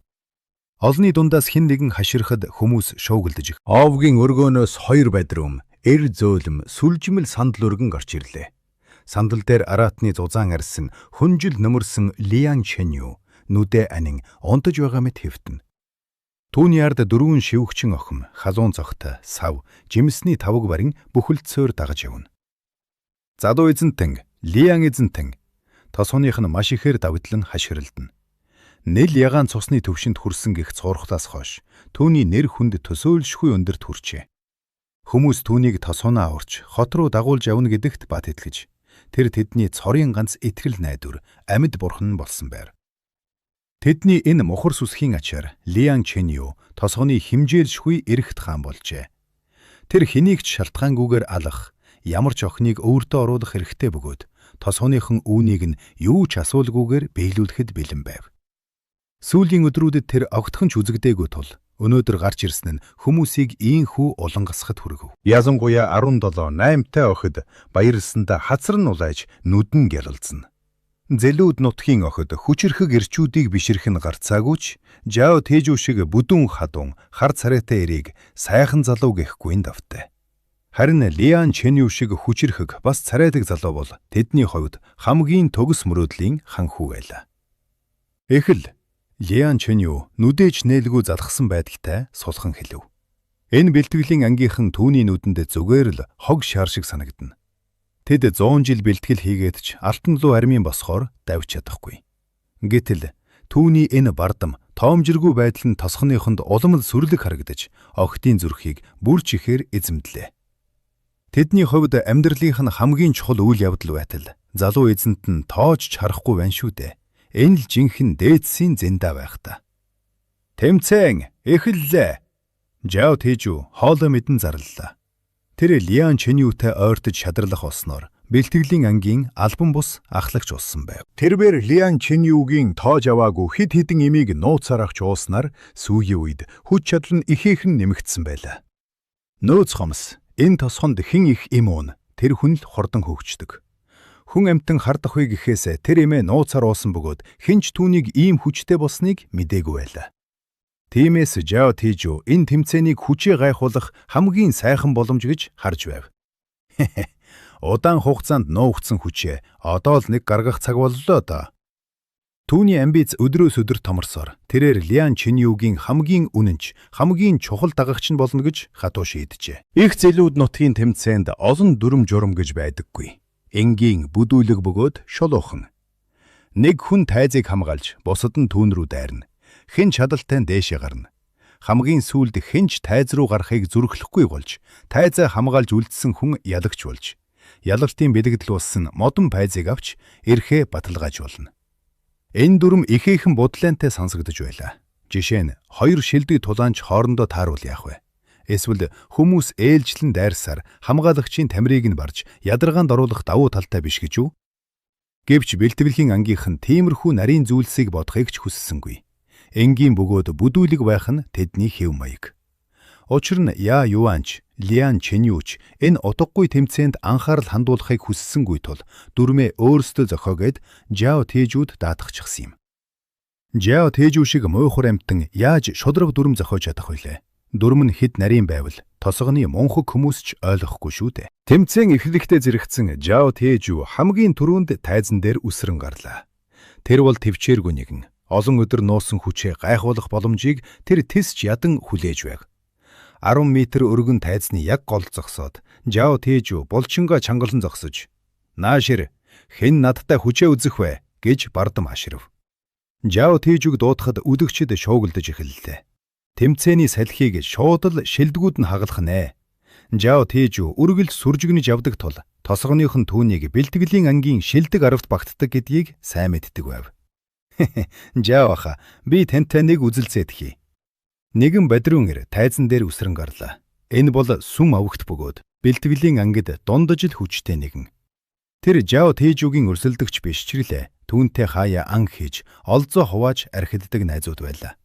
Олны дундаас хэн нэгэн хаширхад хүмүүс шуугилдаж Овгийн өргөөнөөс хоёр бадрум, эр зөөлм, сүлжмэл сандал өргөн гарч ирлээ. Сандал дээр араатны зузаан арьсан, хүнжил нөмөрсөн Лиан Чэнью нүдэ анин унтаж байгаа мэт хэвтэнэ. Түүний ард дөрвөн шивгчин охин, халуун цогтой, сав, жимсний тавг барин бүхэлдсөөр дагаж явна. Залуу эзэнтэн, Лиан эзэнтэн тосгоных нь маш ихээр давдлан хашгиралдана. Нэл ягаан цусны төвшөнд хүрсэн гэх цуурхлаас хойш түүний нэр хүнд төсөөлшгүй өндөрт хүрчээ. Хүмүүс түүнийг тосгоноо аварч хот руу дагуулж явна гэдэгт бат итгэж тэр тэдний цорын ганц итгэл найдвар, амьд бурхан нь болсон байр. Тэдний энэ мухар сүсгийн ачаар Лиан Чэнью тосгоны хэмжээлшгүй эрхт хаан болжээ. Тэр хэнийг ч шалтгаангүйгээр алах, ямар ч охиныг өөртөө оруулах эрхтэй бөгөөд тосгоныхон үүнийг нь юу ч асуулгүйгээр биелүүлэхэд бэлэн байв. Сүүлийн өдрүүдэд тэр огтхон ч үзэгдээгүй тул өнөөдөр гарч ирсэн нь хүмүүсийг ийнхүү улангасахад хүргэв. Ялангуяа 17 8-тай охид баярлсандаа хазар нь улайж нүд нь гялалзана. Зэлүүд нутгийн охид хүчирхэг эрчүүдийг бишрэх нь гарцаагүй ч Жао Тэжүү шиг бүдүүн хадун хар царайтай эрийг сайхан залуу гэхгүй нь давтай. Харин Лиан Чэнью шиг хүчирхэг бас царайлаг залуу бол тэдний хувьд хамгийн төгс мөрөөдлийн ханхүү байлаа. Эхэл Лиан Чэнью нүдээж нээлгүй залхсан байдалтай сулхан хэлэв. Энэ бэлтгэлийн ангийнхан түүний нүдэнд зүгээр л хог шар шиг санагдана. Тэд 100 жил бэлтгэл хийгээд ч алтан луу армийн босгоор давж чадахгүй. Гэтэл түүний энэ бардам тоомжиргүй байдал нь тосгоныхонд улам л сүрлэг харагдаж охидын зүрхийг бүр ч ихээр эзэмдлээ. Тэдний хувьд амьдралынх нь хамгийн чухал үйл явдал байтал залуу эзэнт нь тоож ч харахгүй байна шүү дээ. Энэ л жинхэнэ дээдсийн зэндаа байх та. Тэмцээн эхэллээ. Жао Тэжүү хоолой мэдэн зарлалаа. Тэр Лиан Чэньютэй ойртож шадралах болсноор бэлтгэлийн ангийн албан бус ахлагч болсон байв. Тэрээр Лиан Чэньюгийн тоож аваагүй хэд хэдэн имийг нууцаар авч ууснаар сүүлийн үед хүч чадал нь ихээхэн нэмэгдсэн байлаа. Нөөц хомс энэ тосгонд хэн их им уун тэр хүн л хурдан хөгждөг. Хүн амьтан хардах вэ гэхээс тэр эмээ нууцаар уусан бөгөөд хэн ч түүнийг ийм хүчтэй болсныг мдээгүй байлаа. Тиймээс Жао Тижу энэ тэмцээнийг хүчээ гайхуулах хамгийн сайхан боломж гэж харж байв. Удаан хугацаанд нуугдсан хүчээ одоо л нэг гаргах цаг боллоо доо. Түүний амбиц өдрөөс өдөр томорсоор тэрээр Лиан Чэньюгийн хамгийн үнэнч, хамгийн чухал дагагч нь болно гэж хатуу шийджээ. Их зэлүүд нутгийн тэмцээнд олон дүрм журам гэж байдаггүй. Энгийн бүдүүлэг бөгөөд шулуухан. Нэг хүн тайзыг хамгаалж, бусад нь түүн рүү дайрна. Хэн чадалтай нь дээшээ гарна. Хамгийн сүүлд хэн ч тайз руу гарахыг зүрхлэхгүй болж, тайзаа хамгаалж үлдсэн хүн ялагч болж, ялалтын бэлэгдэл болсон модон пайзыг авч эрхээ баталгааж болно. Энэ дүрм ихээхэн будлаантай сонсогдож байлаа. Жишээ нь хоёр шилдэг тулаанч хоорондоо тааруул яах вэ? Эсвэл хүмүүс ээлжлэн дайрсаар хамгаалагчийн тамирыг нь барж ядаргаанд оруулах давуу талтай биш гэж үү? Гэвч бэлтгэлийн ангийнхан тиймэрхүү нарийн зүйлсийг бодохыг ч хүссэнгүй. Энгийн бөгөөд бүдүүлэг байх нь тэдний хэв маяг. Учир нь Яа Юанч, Лиан Чэньюч энэ утгагүй тэмцээнд анхаарал хандуулахыг хүссэнгүй тул дүрмээ өөрсдөө зохиогоод Жао Тэжүүд даатгачихсан юм. Жао Тэжүү шиг муухар амьтан яаж шударга дүрм зохиож чадах вүлээ? Дүрм нь хэд нарийн байвал тосгоны мунхаг хүмүүс ч ойлгохгүй шүү дээ. Тэмцээн эхлэхдээ зэрэгцсэн Жао Тэжүү хамгийн түрүүнд тайзан дээр үсрэн гарлаа. Тэр бол төвчээргүй нэгэн. Олон өдөр нуусан хүчээ гайхуулах боломжийг тэр тэс ч ядан хүлээж байг. 10 метр өргөн тайзны яг гол зогсоод Жао Тэжүү булчингаа чангалан зогсож "Наашир, хэн надтай хүчээ үзэх вэ?" гэж бардам аширв. Жао Тэжүүг дуутахад үдэгчид шуугилдаж эхэллээ. Тэмцээний салхийг шууд л шилдэгүүд нь хагалах нэ. Жао Тэжүү үргэлж сүржигнэж явдаг тул тосгоных нь түүнийг бэлтгэлийн ангийн шилдэг аравт багтдаг гэдгийг сайн мэддэг байв. Жао аха, би тантай нэг үзэлцээд хий. Нэгэн бадрун эр тайзан дээр үсрэн гарлаа. Энэ бол сүм авагт бөгөөд бэлтгэлийн ангид дундаж л хүчтэй нэгэн. Тэр Жао Тэжүүгийн өрсөлдөгч биш ч гэлээ. Түүнтэй хаяа ан хийж, олзоо хувааж архиддаг найзууд байлаа.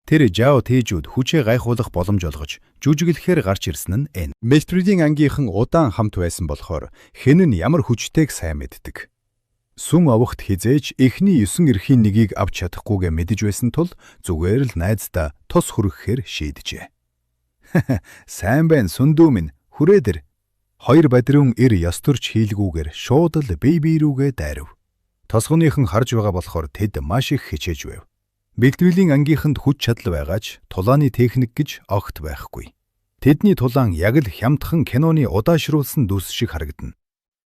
Тэр Жао Тэжүүд хүчээ гайхуулах боломж олгож, жүжиглэхээр гарч ирсэн нь энэ. Мэлтрэлийн ангийнхан удаан хамт байсан болохоор хэн нь ямар хүчтэйг сайн мэддэг. Сүм овогт хэзээ ч эхний 9 эрхийн нэгийг авч чадахгүйгээ мэдэж байсан тул зүгээр л найздаа тус хүргэхээр шийджээ. Сайн байна сүндүү минь хүрээд ир. Хоёр бадрын эр ёс төрч хийлгүүгээр шууд л бие бие рүүгээ дайрав. Тосгоныхон харж байгаа болохоор тэд маш их хичээж байв. Бэлтгэлийн ангийнханд хүч чадал байгаа ч тулааны техник гэж огт байхгүй. Тэдний тулаан яг л хямдхан киноны удаашруулсан дүрс шиг харагдана.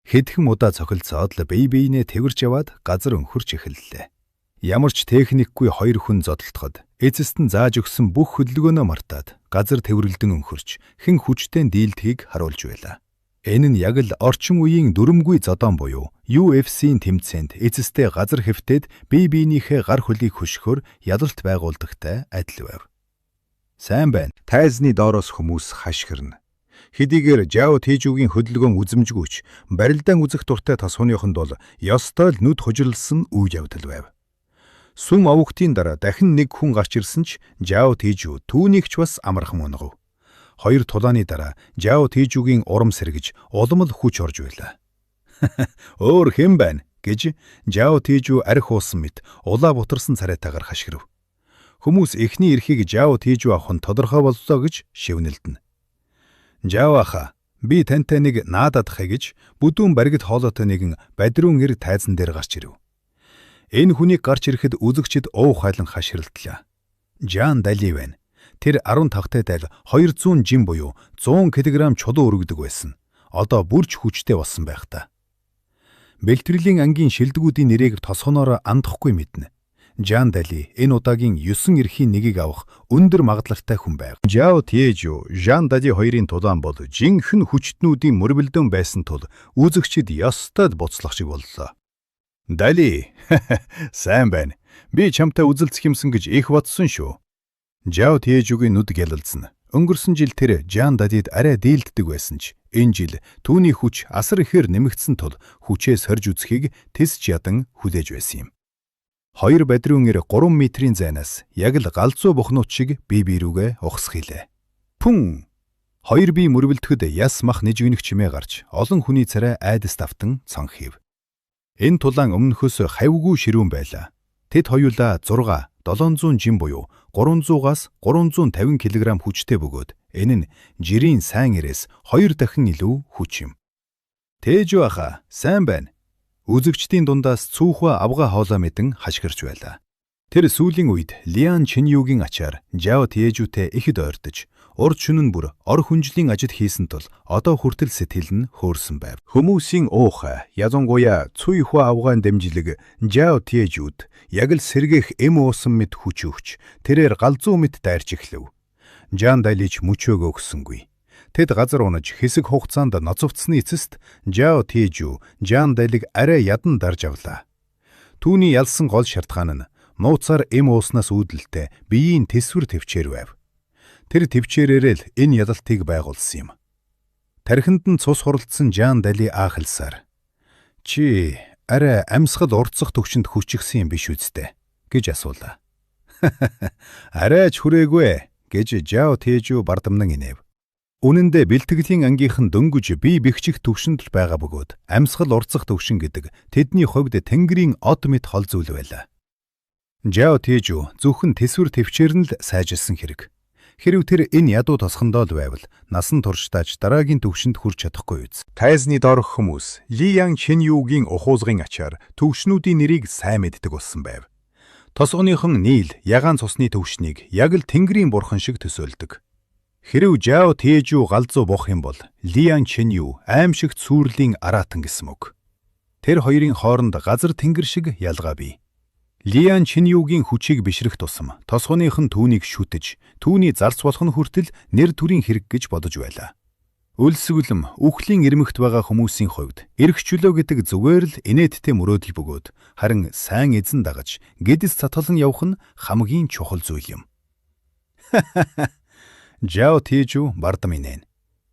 Хэдхэн удаа цохилцоод л бие биенээ тэвэрч яваад газар өнхөрч эхэллээ. Ямар ч техникгүй хоёр хүн зодолдоход эцэст нь зааж өгсөн бүх хөдөлгөөнөө мартаад газар тэврэлдэн өнхөрч хэн хүчтэй дийлдэхийг харуулж байлаа. Энэ нь яг л орчин үеийн дүрэмгүй зодоон буюу UFC-ийн тэмцээнд эцэстээ газар хэвтээд бие биенийхээ гар хөлийг хөшгөхөөр ялалт байгуулдагтай адил байв. Сайн байна. Тайзны доороос хүмүүс хашгирна. Хэдийгээр Жао Тэжүүгийн хөдөлгөөн үзэмжгүй ч барилдаан үзэх дуртай тосгоныхонд бол ёстой л нүд хужирлсан үйл явдал байв. Сүм овогтын дараа дахин нэг хүн гарч ирсэн ч Жао Тэжүү түүнийг ч бас амархан унгав. Хоёр тулааны дараа Жао Тэжүүгийн урам сэргэж улам л хүч орж байлаа. Өөр хэн байна гэж Жао Тэжүү арх уусан мэт улаа бутарсан царайтаагаар хашгирав. Хүмүүс эхний эрхийг Жао Тэжүү авах нь тодорхой боллоо гэж шивнэлдэнэ. Жао аха, би тантай нэг наададах гэж бүдүүн баригд хоолойтой нэгэн бадруун эр тайзан дээр гарч ирэв. Энэ хүнийг гарч ирэхэд үзэгчид уух хайлан хашгиралдлаа. Жан Дали байна. Тэр 15 тайл 200 жин буюу 100 кг чулуу өргөдөг байсан. Одоо бүрч хүчтэй болсон байх та. Бэлтгэлийн ангийн шилдэгүүдийн нэрийг тосгоноороо андахгүй мэднэ. Жан Дали энэ удаагийн 9 эрхийн нэгийг авах өндөр магадлалтай хүн байв. Жао Тэжүү, Жан Дали хоёрын тулаан бол жинхэнэ хүчтнүүдийн мөрбөлдөөн байсан тул үзэгчид ёстой буцлах шиг боллоо. Дали, сайн байна. Би чамтай үзэлцэх юмсан гэж их бодсон шүү. Жао Тэжүүгийн нүд гялалзна. Өнгөрсөн жил тэр Жан Далид арай дийлддэг байсан ч энэ жил түүний хүч асар ихээр нэмэгдсэн тул хүчээ сорж үзэхийг тэсч ядан хүлээж байсан юм. Хоёр бадруун эр 3 метрийн зайнаас яг л галзуу бохнууд шиг бие бие рүүгээ ухсхийлээ. Пүн! Хоёр бие мөрвөлдөхөд яс мах нэжгэнэх чимээ гарч олон хүний царай айдас давтан цонхив. Энэ тулаан өмнөхөөс хавьгүй ширүүн байлаа. Тэд хоёулаа 6 700 жин буюу 300-аас 350 кг хүчтэй бөгөөд энэ нь жирийн сайн эрээс 2 дахин илүү хүч юм. Тэжүү аха, сайн байна. Үзэгчдийн дундаас цүүхва авгаа хоолой мэдэн хашгирч байлаа. Тэр сүүлийн үед Лиан Чинюгийн ачаар Жао Тэжүүтэй ихэд ойртож, урд шөнө нь бүр ор хүнжлийн ажил хийсэн тул одоо хүртэл сэтгэл нь хөөрсөн байв. Хүмүүсийн уухай, ялангуяа Цуйхуа авгаан дэмжлэг Жао Тэжүүд яг л сэргээх эм уусан мэт хүч өгч, тэрээр галзуу мэт дайрч эхлэв. Жан Далич мөчөөгөө өгсөнгүй. Тэд газар унаж хэсэг хугацаанд ноцовцсны эцэст Жао Тэжүү Жан Далиг арай ядан дарж авлаа. Түүний ялсан гол шалтгаан нь нууцаар эм ууснаас үүдэлтэй биеийн тэсвэр төвчээр байв. Тэр төвчээрээ л энэ ялалтыг байгуулсан юм. Тархинд нь цус хуралдсан Жан Дали аахалсаар "Чи арай амьсгал уртсах төвшөнд хүчихсэн юм биш үсттэй" гэж асуулаа. Арай ч хүрээгүй гэж Жао Тэжүү бардамнан инээв. Үнэн дээр бэлтгэлийн ангийнхан дөнгөж бие бэхжих түвшинд л байгаа бөгөөд амьсгал уртсах түвшин гэдэг тэдний хувьд тэнгэрийн од мэт хол зүйл байлаа. Жао Тэжүү зөвхөн тэсвэр төвчээр нь л сайжилсан хэрэг. Хэрв тэр энэ ядуу тосгондоо л байвал насан туршдаа ч дараагийн түвшинд хүрч чадахгүй биз. Тайзны доорх хүмүүс Ли Ян Чинюгийн ухуулгын ачаар төвшнүүдийн нэрийг сайн мэддэг болсон байв. Тосгоныхон Нил ягаан цусны төвшнийг яг л тэнгэрийн бурхан шиг төсөөлдөг. Хэрв Жао Тэжүү галзуу бох юм бол Лиан Чиню аймшигт сүрлийн араатан гэсэн үг. Тэр хоёрын хооронд газар тэнгэр шиг ялгаа бий. Лиан Чинюгийн хүчийг бишрэх тусам тосгоных нь түүнийг шүтэж, түүний зарц болох нь хүртэл нэр төрийн хэрэг гэж бодож байлаа. Өлсгөлм үхлийн ирмэгт байгаа хүмүүсийн хувьд эрх чөлөө гэдэг зүгээр л инээдтэй мөрөөдөл бөгөөд харин сайн эзэн дагаж гэдэс цатгалан явах нь хамгийн чухал зүйл юм. Жао Тэжүү бардам инээн.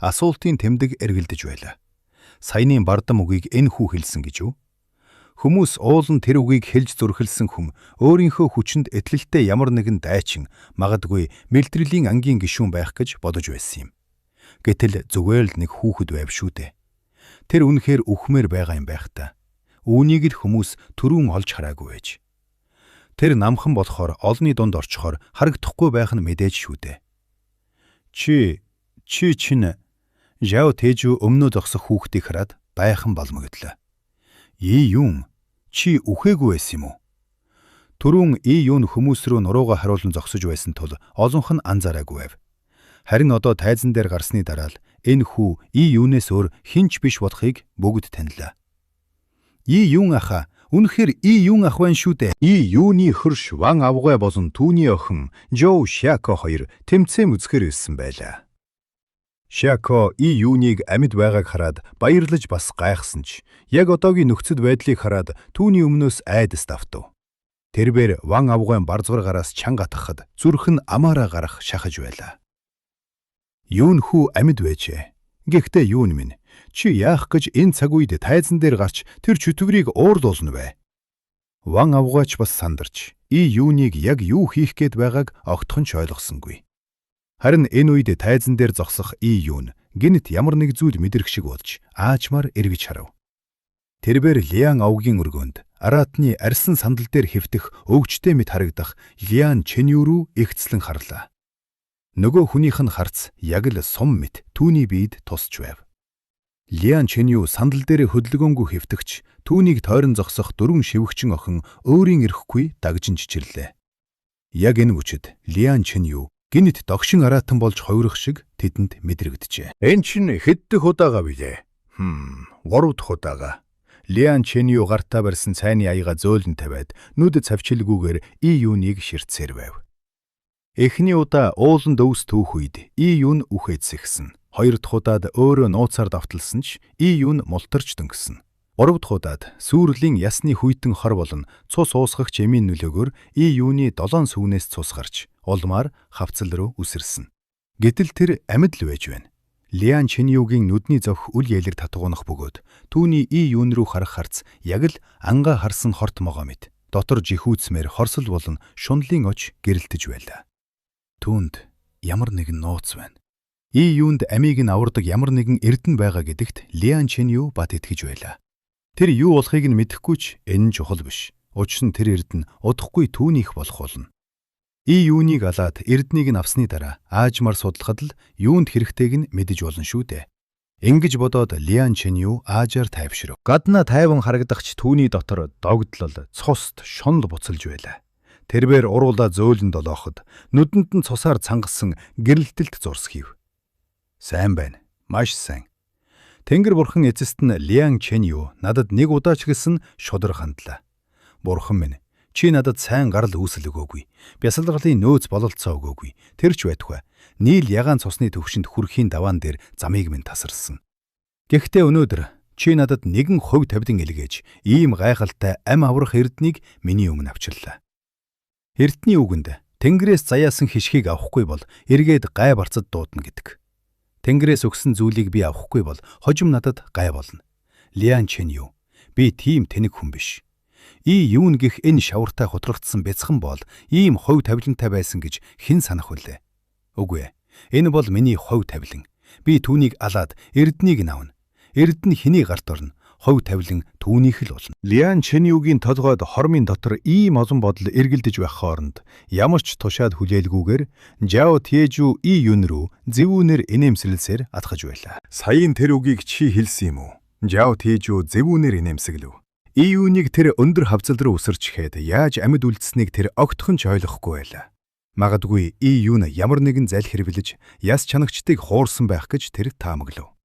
асуултын тэмдэг эргэлдэж байлаа. Саяны бардам үгийг энэ хүү хэлсэн гэж үү? Хүмүүс уул нь тэр үгийг хэлж зүрхэлсэн хүн өөрийнхөө хүчинд итгэлтэй ямар нэгэн дайчин, магадгүй мэлтрэлийн ангийн гишүүн байх гэж бодож байсан юм. Гэтэл зүгээр л нэг хүүхэд байв шүү дээ. Тэр үнэхээр үхмээр байгаа юм байх та. Үүнийг л хүмүүс түрүүн олж хараагүй байж. Тэр намхан болохоор олны дунд орчихоор харагдахгүй байх нь мэдээж шүү дээ. Чи чи чинь Жао Тэжүү өмнөө зогсох хүүхдийг хараад байхан балмагдлаа. И юун чи үхээгүй байсан юм уу? Түрүүн И юун хүмүүс рүү нуруугаа харуулан зогсож байсан тул олонх нь анзаараагүй байв. Харин одоо тайзан дээр гарсны дараа л энэ хүү И юунээс өөр хэн ч биш болохыг бүгд танилаа. И юун ахаа үнэхээр И юун ах байна шүү дээ. И юуны хөрш Ван Авгай болон түүний охин Жоо Шяко хоёр тэмцээн үзэхээр ирсэн байлаа. Шяко И юуныг амьд байгааг хараад баярлаж бас гайхсан ч яг одоогийн нөхцөл байдлыг хараад түүний өмнөөс айдас давтав. Тэрбээр Ван Авгайн барзгар гараас чанга атгахад зүрх нь амаараа гарах шахаж байлаа. Юун хүү амьд байжээ. Гэхдээ юун минь чи яах гэж энэ цаг үед тайзан дээр гарч тэр чөтгөрийг уурлуулна вэ? Ван Авгайч бас сандарч И юуныг яг юу хийх гээд байгааг огтхон ч ойлгосонгүй. Харин энэ үед тайзан дээр зогсох И юун гэнэт ямар нэг зүйл мэдрэх шиг болж аажмаар эргэж харав. Тэрбээр Лиан овгийн өргөөнд араатны арьсан сандал дээр хэвтэх өвчтэй мэт харагдах Лиан Чэнью рүү эгцлэн харлаа. Нөгөө хүнийх нь харц яг л сум мэт түүний биед тусч байв. Лиан Чэнью сандал дээр хөдөлгөөнгүй хэвтэгч түүнийг тойрон зогсох дөрвөн шивгчин охин өөрийн эрхгүй дагжин чичирлээ. Яг энэ мөчид Лиан Чэнью гэнэт догшин араатан болж ховрох шиг тэдэнд мэдрэгджээ. Эн чинь хэд дэх удаага билээ? 3 дахь удаага. Лиан Чэнью гартаа барьсан цайны аяга зөөлөн тавиад нүд цавчилгүйгээр И юуныг ширтсээр байв. Эхний удаа ууланд өвс түүх үед И юун үхээд сэгсэн. Хоёр дахь удаад өөрөө нууцаар давталсан ч И юун мултарч дөнгөсөн. Гурав дахь удаад сүүрлийн ясны хүйтэн хор болон цус уусгагч эмийн нөлөөгөөр И юуны долоон сүүнээс цус гарч улмаар хавцал руу үсэрсэн. Гэтэл тэр амьд л байж байна. Лиан Чэньюгийн нүдний зовх үл ялэг татгуунах бөгөөд түүний И юун рүү харах харц яг л ангаа харсан хорт могоо мэт дотор жихүүцмээр хорсол болон шунлын оч гэрэлтэж байлаа. Түүнд ямар нэгэн нууц байна. И юунд амийг нь авардаг ямар нэгэн эрдэнэ байгаа гэдэгт Лиан Чэнью бат итгэж байлаа. Тэр юу болохыг нь мэдэхгүй ч энэ нь чухал биш. Учир нь тэр эрдэнэ удахгүй түүнийх болох болно. И юуныг алаад эрднийг нь авсны дараа аажмаар судлахад л юунд хэрэгтэйг нь мэдэж болно шүү дээ. Ингэж бодоод Лиан Чэнью аажаар тайвшрав. Гаднаа тайван харагдах ч түүний дотор догдлол, цуст, шунал буцалж байлаа. Тэрбээр уруулаа зөөлөн долооход нүдэнд нь цусаар цангасан гэрэлтэлт зурс хийв. Сайн байна. Маш сайн. Тэнгэр бурхан эцэст нь Лиан Чэнью надад нэг удаа ч гэсэн шударга хандлаа. Бурхан минь, чи надад сайн гарал үүсэл өгөөгүй. Бясалгалын нөөц бололцоо өгөөгүй. Тэр ч байтугай. Нийл ягаан цусны төвшөнд хүрэхийн даваан дээр замыг минь тасарсан. Гэхдээ өнөөдөр чи надад нэгэн хувь тавилан илгээж ийм гайхалтай ам аврах эрднийг миний өмнө авчирлаа. Эрдний үгэнд Тэнгэрээс заяасан хишгийг авахгүй бол эргээд гай барцад дуудана гэдэг. Тэнгэрээс өгсөн зүйлийг би авахгүй бол хожим надад гай болно. Лиан Чэнью, би тийм тэнэг хүн биш. И юун гих энэ шавартай хутрагдсан бяцхан бол ийм хувь тавилантай байсан гэж хэн санах вүлээ? Үгүй ээ. Энэ бол миний хувь тавилан. Би түүнийг алаад эрднийг нь авна. Эрдэнэ хэний гарт орно. Хувь тавилан түүнийх л болно. Лиан Чэньюгийн толгойд хормын дотор ийм олон бодол эргэлдэж байх хооронд ямар ч тушаад хүлээлгүйгээр Жао Тэжүү И Юн рүү зэвүүнээр инээмсэглсээр атгаж байлаа. Саяын тэр үгийг чи хэлсэн юм уу? Жао Тэжүү зэвүүнээр инээмсэглэв. И юуныг тэр өндөр хавцал руу үсэрч ихэд яаж амьд үлдсэнийг тэр огтхон ч ойлгохгүй байлаа. Магадгүй И юун ямар нэгэн зал хэрвэлж яс чанагчдыг хуурсан байх гэж тэр таамаглав.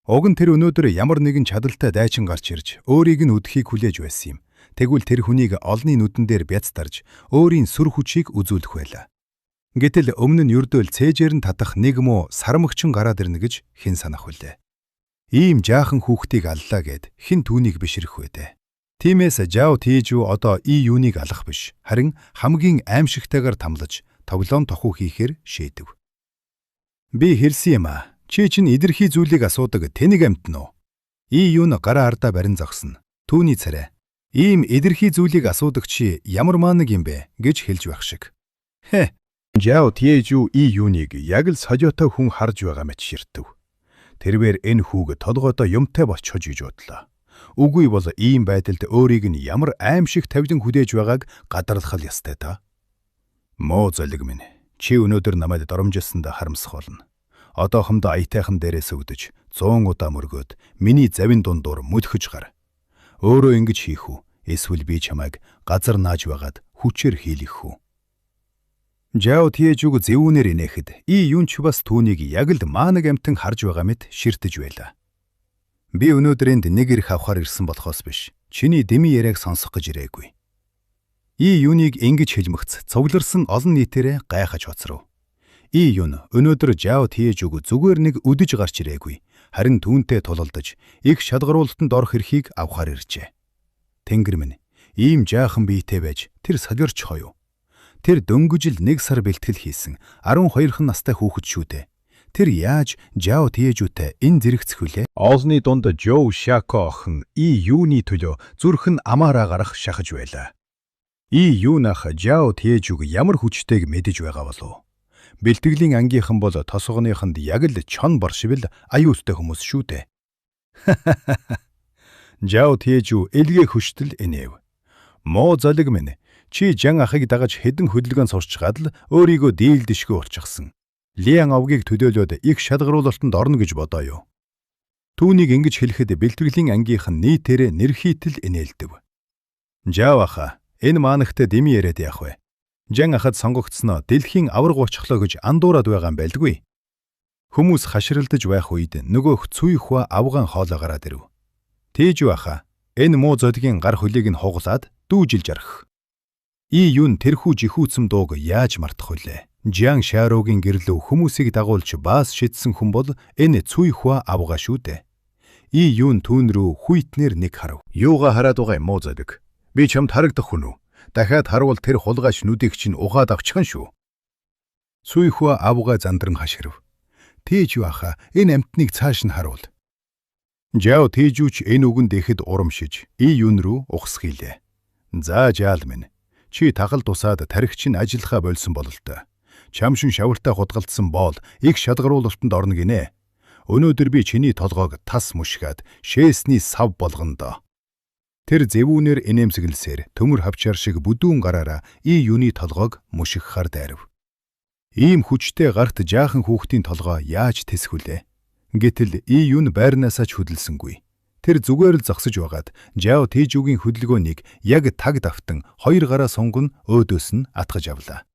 Уг нь тэр өнөөдөр ямар нэгэн чадалтай дайчин гарч ирж өөрийг нь үдэхийг хүлээж байсан юм. Тэгвэл тэр хүнийг олонний нүдэн дээр бяц дарж өөрийн сүр хүчийг үзүүлэх байлаа. Гэтэл өмнө нь ердөөл цээжээр нь татах нэг муу сармагчин гараад ирнэ гэж хэн санах вүлээ. Ийм жаахан хүүхдийг аллаа гэд хэн түүнийг бишрэх вэ дээ. Тиймээс Жао Тэжүү одоо И юуныг алах биш, харин хамгийн аимшигтайгаар тамлаж тоглоом тохуу хийхээр шийдэв. Би хэлсэн юм аа. Чи чинь идэрхий зүйлийг асуудаг тэнэг амьтан уу? И юун гараа ардаа барин зогсно. Түүний царай. Ийм идэрхий зүйлийг асуудаг чи ямар маа нэг юм бэ гэж хэлж байх шиг. Хэ. Жао Тэжүү И юуныг яг л сожиотой хүн харж байгаа мэт ширтэв. Тэрвэр энэ хүүг толгойдоо юмтай болчихож гэж бодлоо. Үгүй бол ийм байдалд өөрийг нь ямар аймшиг тавилан хүлээж байгааг гадарлах л ёстой доо. Муу золиг минь, чи өнөөдөр намайг доромжилсондоо харамсах болно. Одоохондоо аятайхан дээрээс өгдөж 100 удаа мөргөөд миний завин дундуур мөлхөж гар. Өөрөө ингэж хийх үү? Эсвэл би чамайг газар нааж байгаад хүчээр хийлгэх үү? Жао Тиэжүг зэвүүнээр инээхэд И Юнч бас түүнийг яг л маанаг амьтан харж байгаа мэт ширтэж байлаа. Би өнөөдөр энд нэг эрх авахар ирсэн болохоос биш. Чиний дэмий яриаг сонсох гэж ирээгүй. И Юныг ингэж хэлмэгц цугларсан олон нийтээрээ гайхаж хоцров. И Юн өнөөдөр Жао Тиэжүг зүгээр нэг өдөж гарч ирээгүй. Харин түүнтэй тулалдаж их шалгаруулалтанд орох эрхийг авахар иржээ. Тэнгэр минь, ийм жаахан биетэй байж тэр солиорч хоёв. Тэр дөнгөж л 1 сар бэлтгэл хийсэн 12 настай хүүхэд шүү дээ. Тэр яаж Жао Тиэжүүтэй энэ зэрэгцэх вүлээ? Олны дунд Жоу Шако охин И Юны төлөө зүрх нь амаараа гарах шахаж байлаа. И Юн ах Жао Тиэжүг ямар хүчтэйг мэдэж байгаа болов? Бэлтгэлийн ангийнхан бол тосгоныхонд яг л чон боршвол аюултай хүмүүс шүү дээ. Жао Тиэжү элгээ хөштөл инээв. Муу золиг минь, чи жан ахыг дагаж хэдэн хөдөлгөөн сурчгаад л өөрийгөө дийлдэшгүй болчихсон. Лиан овгийг төлөөлөөд их шалгаруулалтанд орно гэж бодоо юу? Түүнийг ингэж хэлэхэд бэлтгэлийн ангийнхан нийтээрээ нэрхийтэл инээлдэв. Жао аха, энэ маанагтай дэмий яриад яах вэ? Жан ахад сонгогдсноо дэлхийн аварга очихлоо гэж андуураад байгаа юм байлгүй. Хүмүүс хашралдаж байх үед нөгөөх Цуйхуа авгаан хоолой гараад ирэв. Тээж аха, энэ муу зодгийн гар хөлийг нь хуглаад дүүжилж арх. И Юн тэрхүү жихүүцэм дууг яаж мартах вүлээ? Жан Шарогийн гэрлөв хүмүүсийг дагуулж баас шидсэн хүн бол энэ Цуйхуа авгаа шүү дээ. И Юн түүн рүү хүйтнэр нэг харав. Юугаа хараад байгаа юм муу зодог? Би чамд харагдах хүн үү? Дахиад харвал тэр хулгайч нүдийг чинь ухаад авчихан шүү. Цуйхуа авгаа зандран хашгирав. Тээж юу аха, энэ амьтныг цааш нь харуул. Жао Тижүүч энэ үгэнд ихэд урамшиж И Юн рүү ухсхийлээ. За жаал минь, чи тахал тусаад тархич нь ажиллахаа болсон бололтой. Чамшин шавартай худгалдсан боол их шалгаруулалтанд орно гинэ. Өнөөдөр би чиний толгойг тас мушгаад шээсний сав болгоно доо. Тэр зэвүүнээр инээмсэглсээр төмөр хавчаар шиг бүдүүн гараараа И Юны толгойг мушигхаар дайрав. Ийм хүчтэй гарт жаахан хүүхдийн толгой яаж тэсэх вүлээ? Гэтэл И Юн байрнаасаа ч хөдөлсөнгүй. Тэр зүгээр л зогсож байгаад Жао Тижүгийн хөдөлгөөнийг яг таг давтан хоёр гараа сунган өөдөөс нь атгаж авлаа.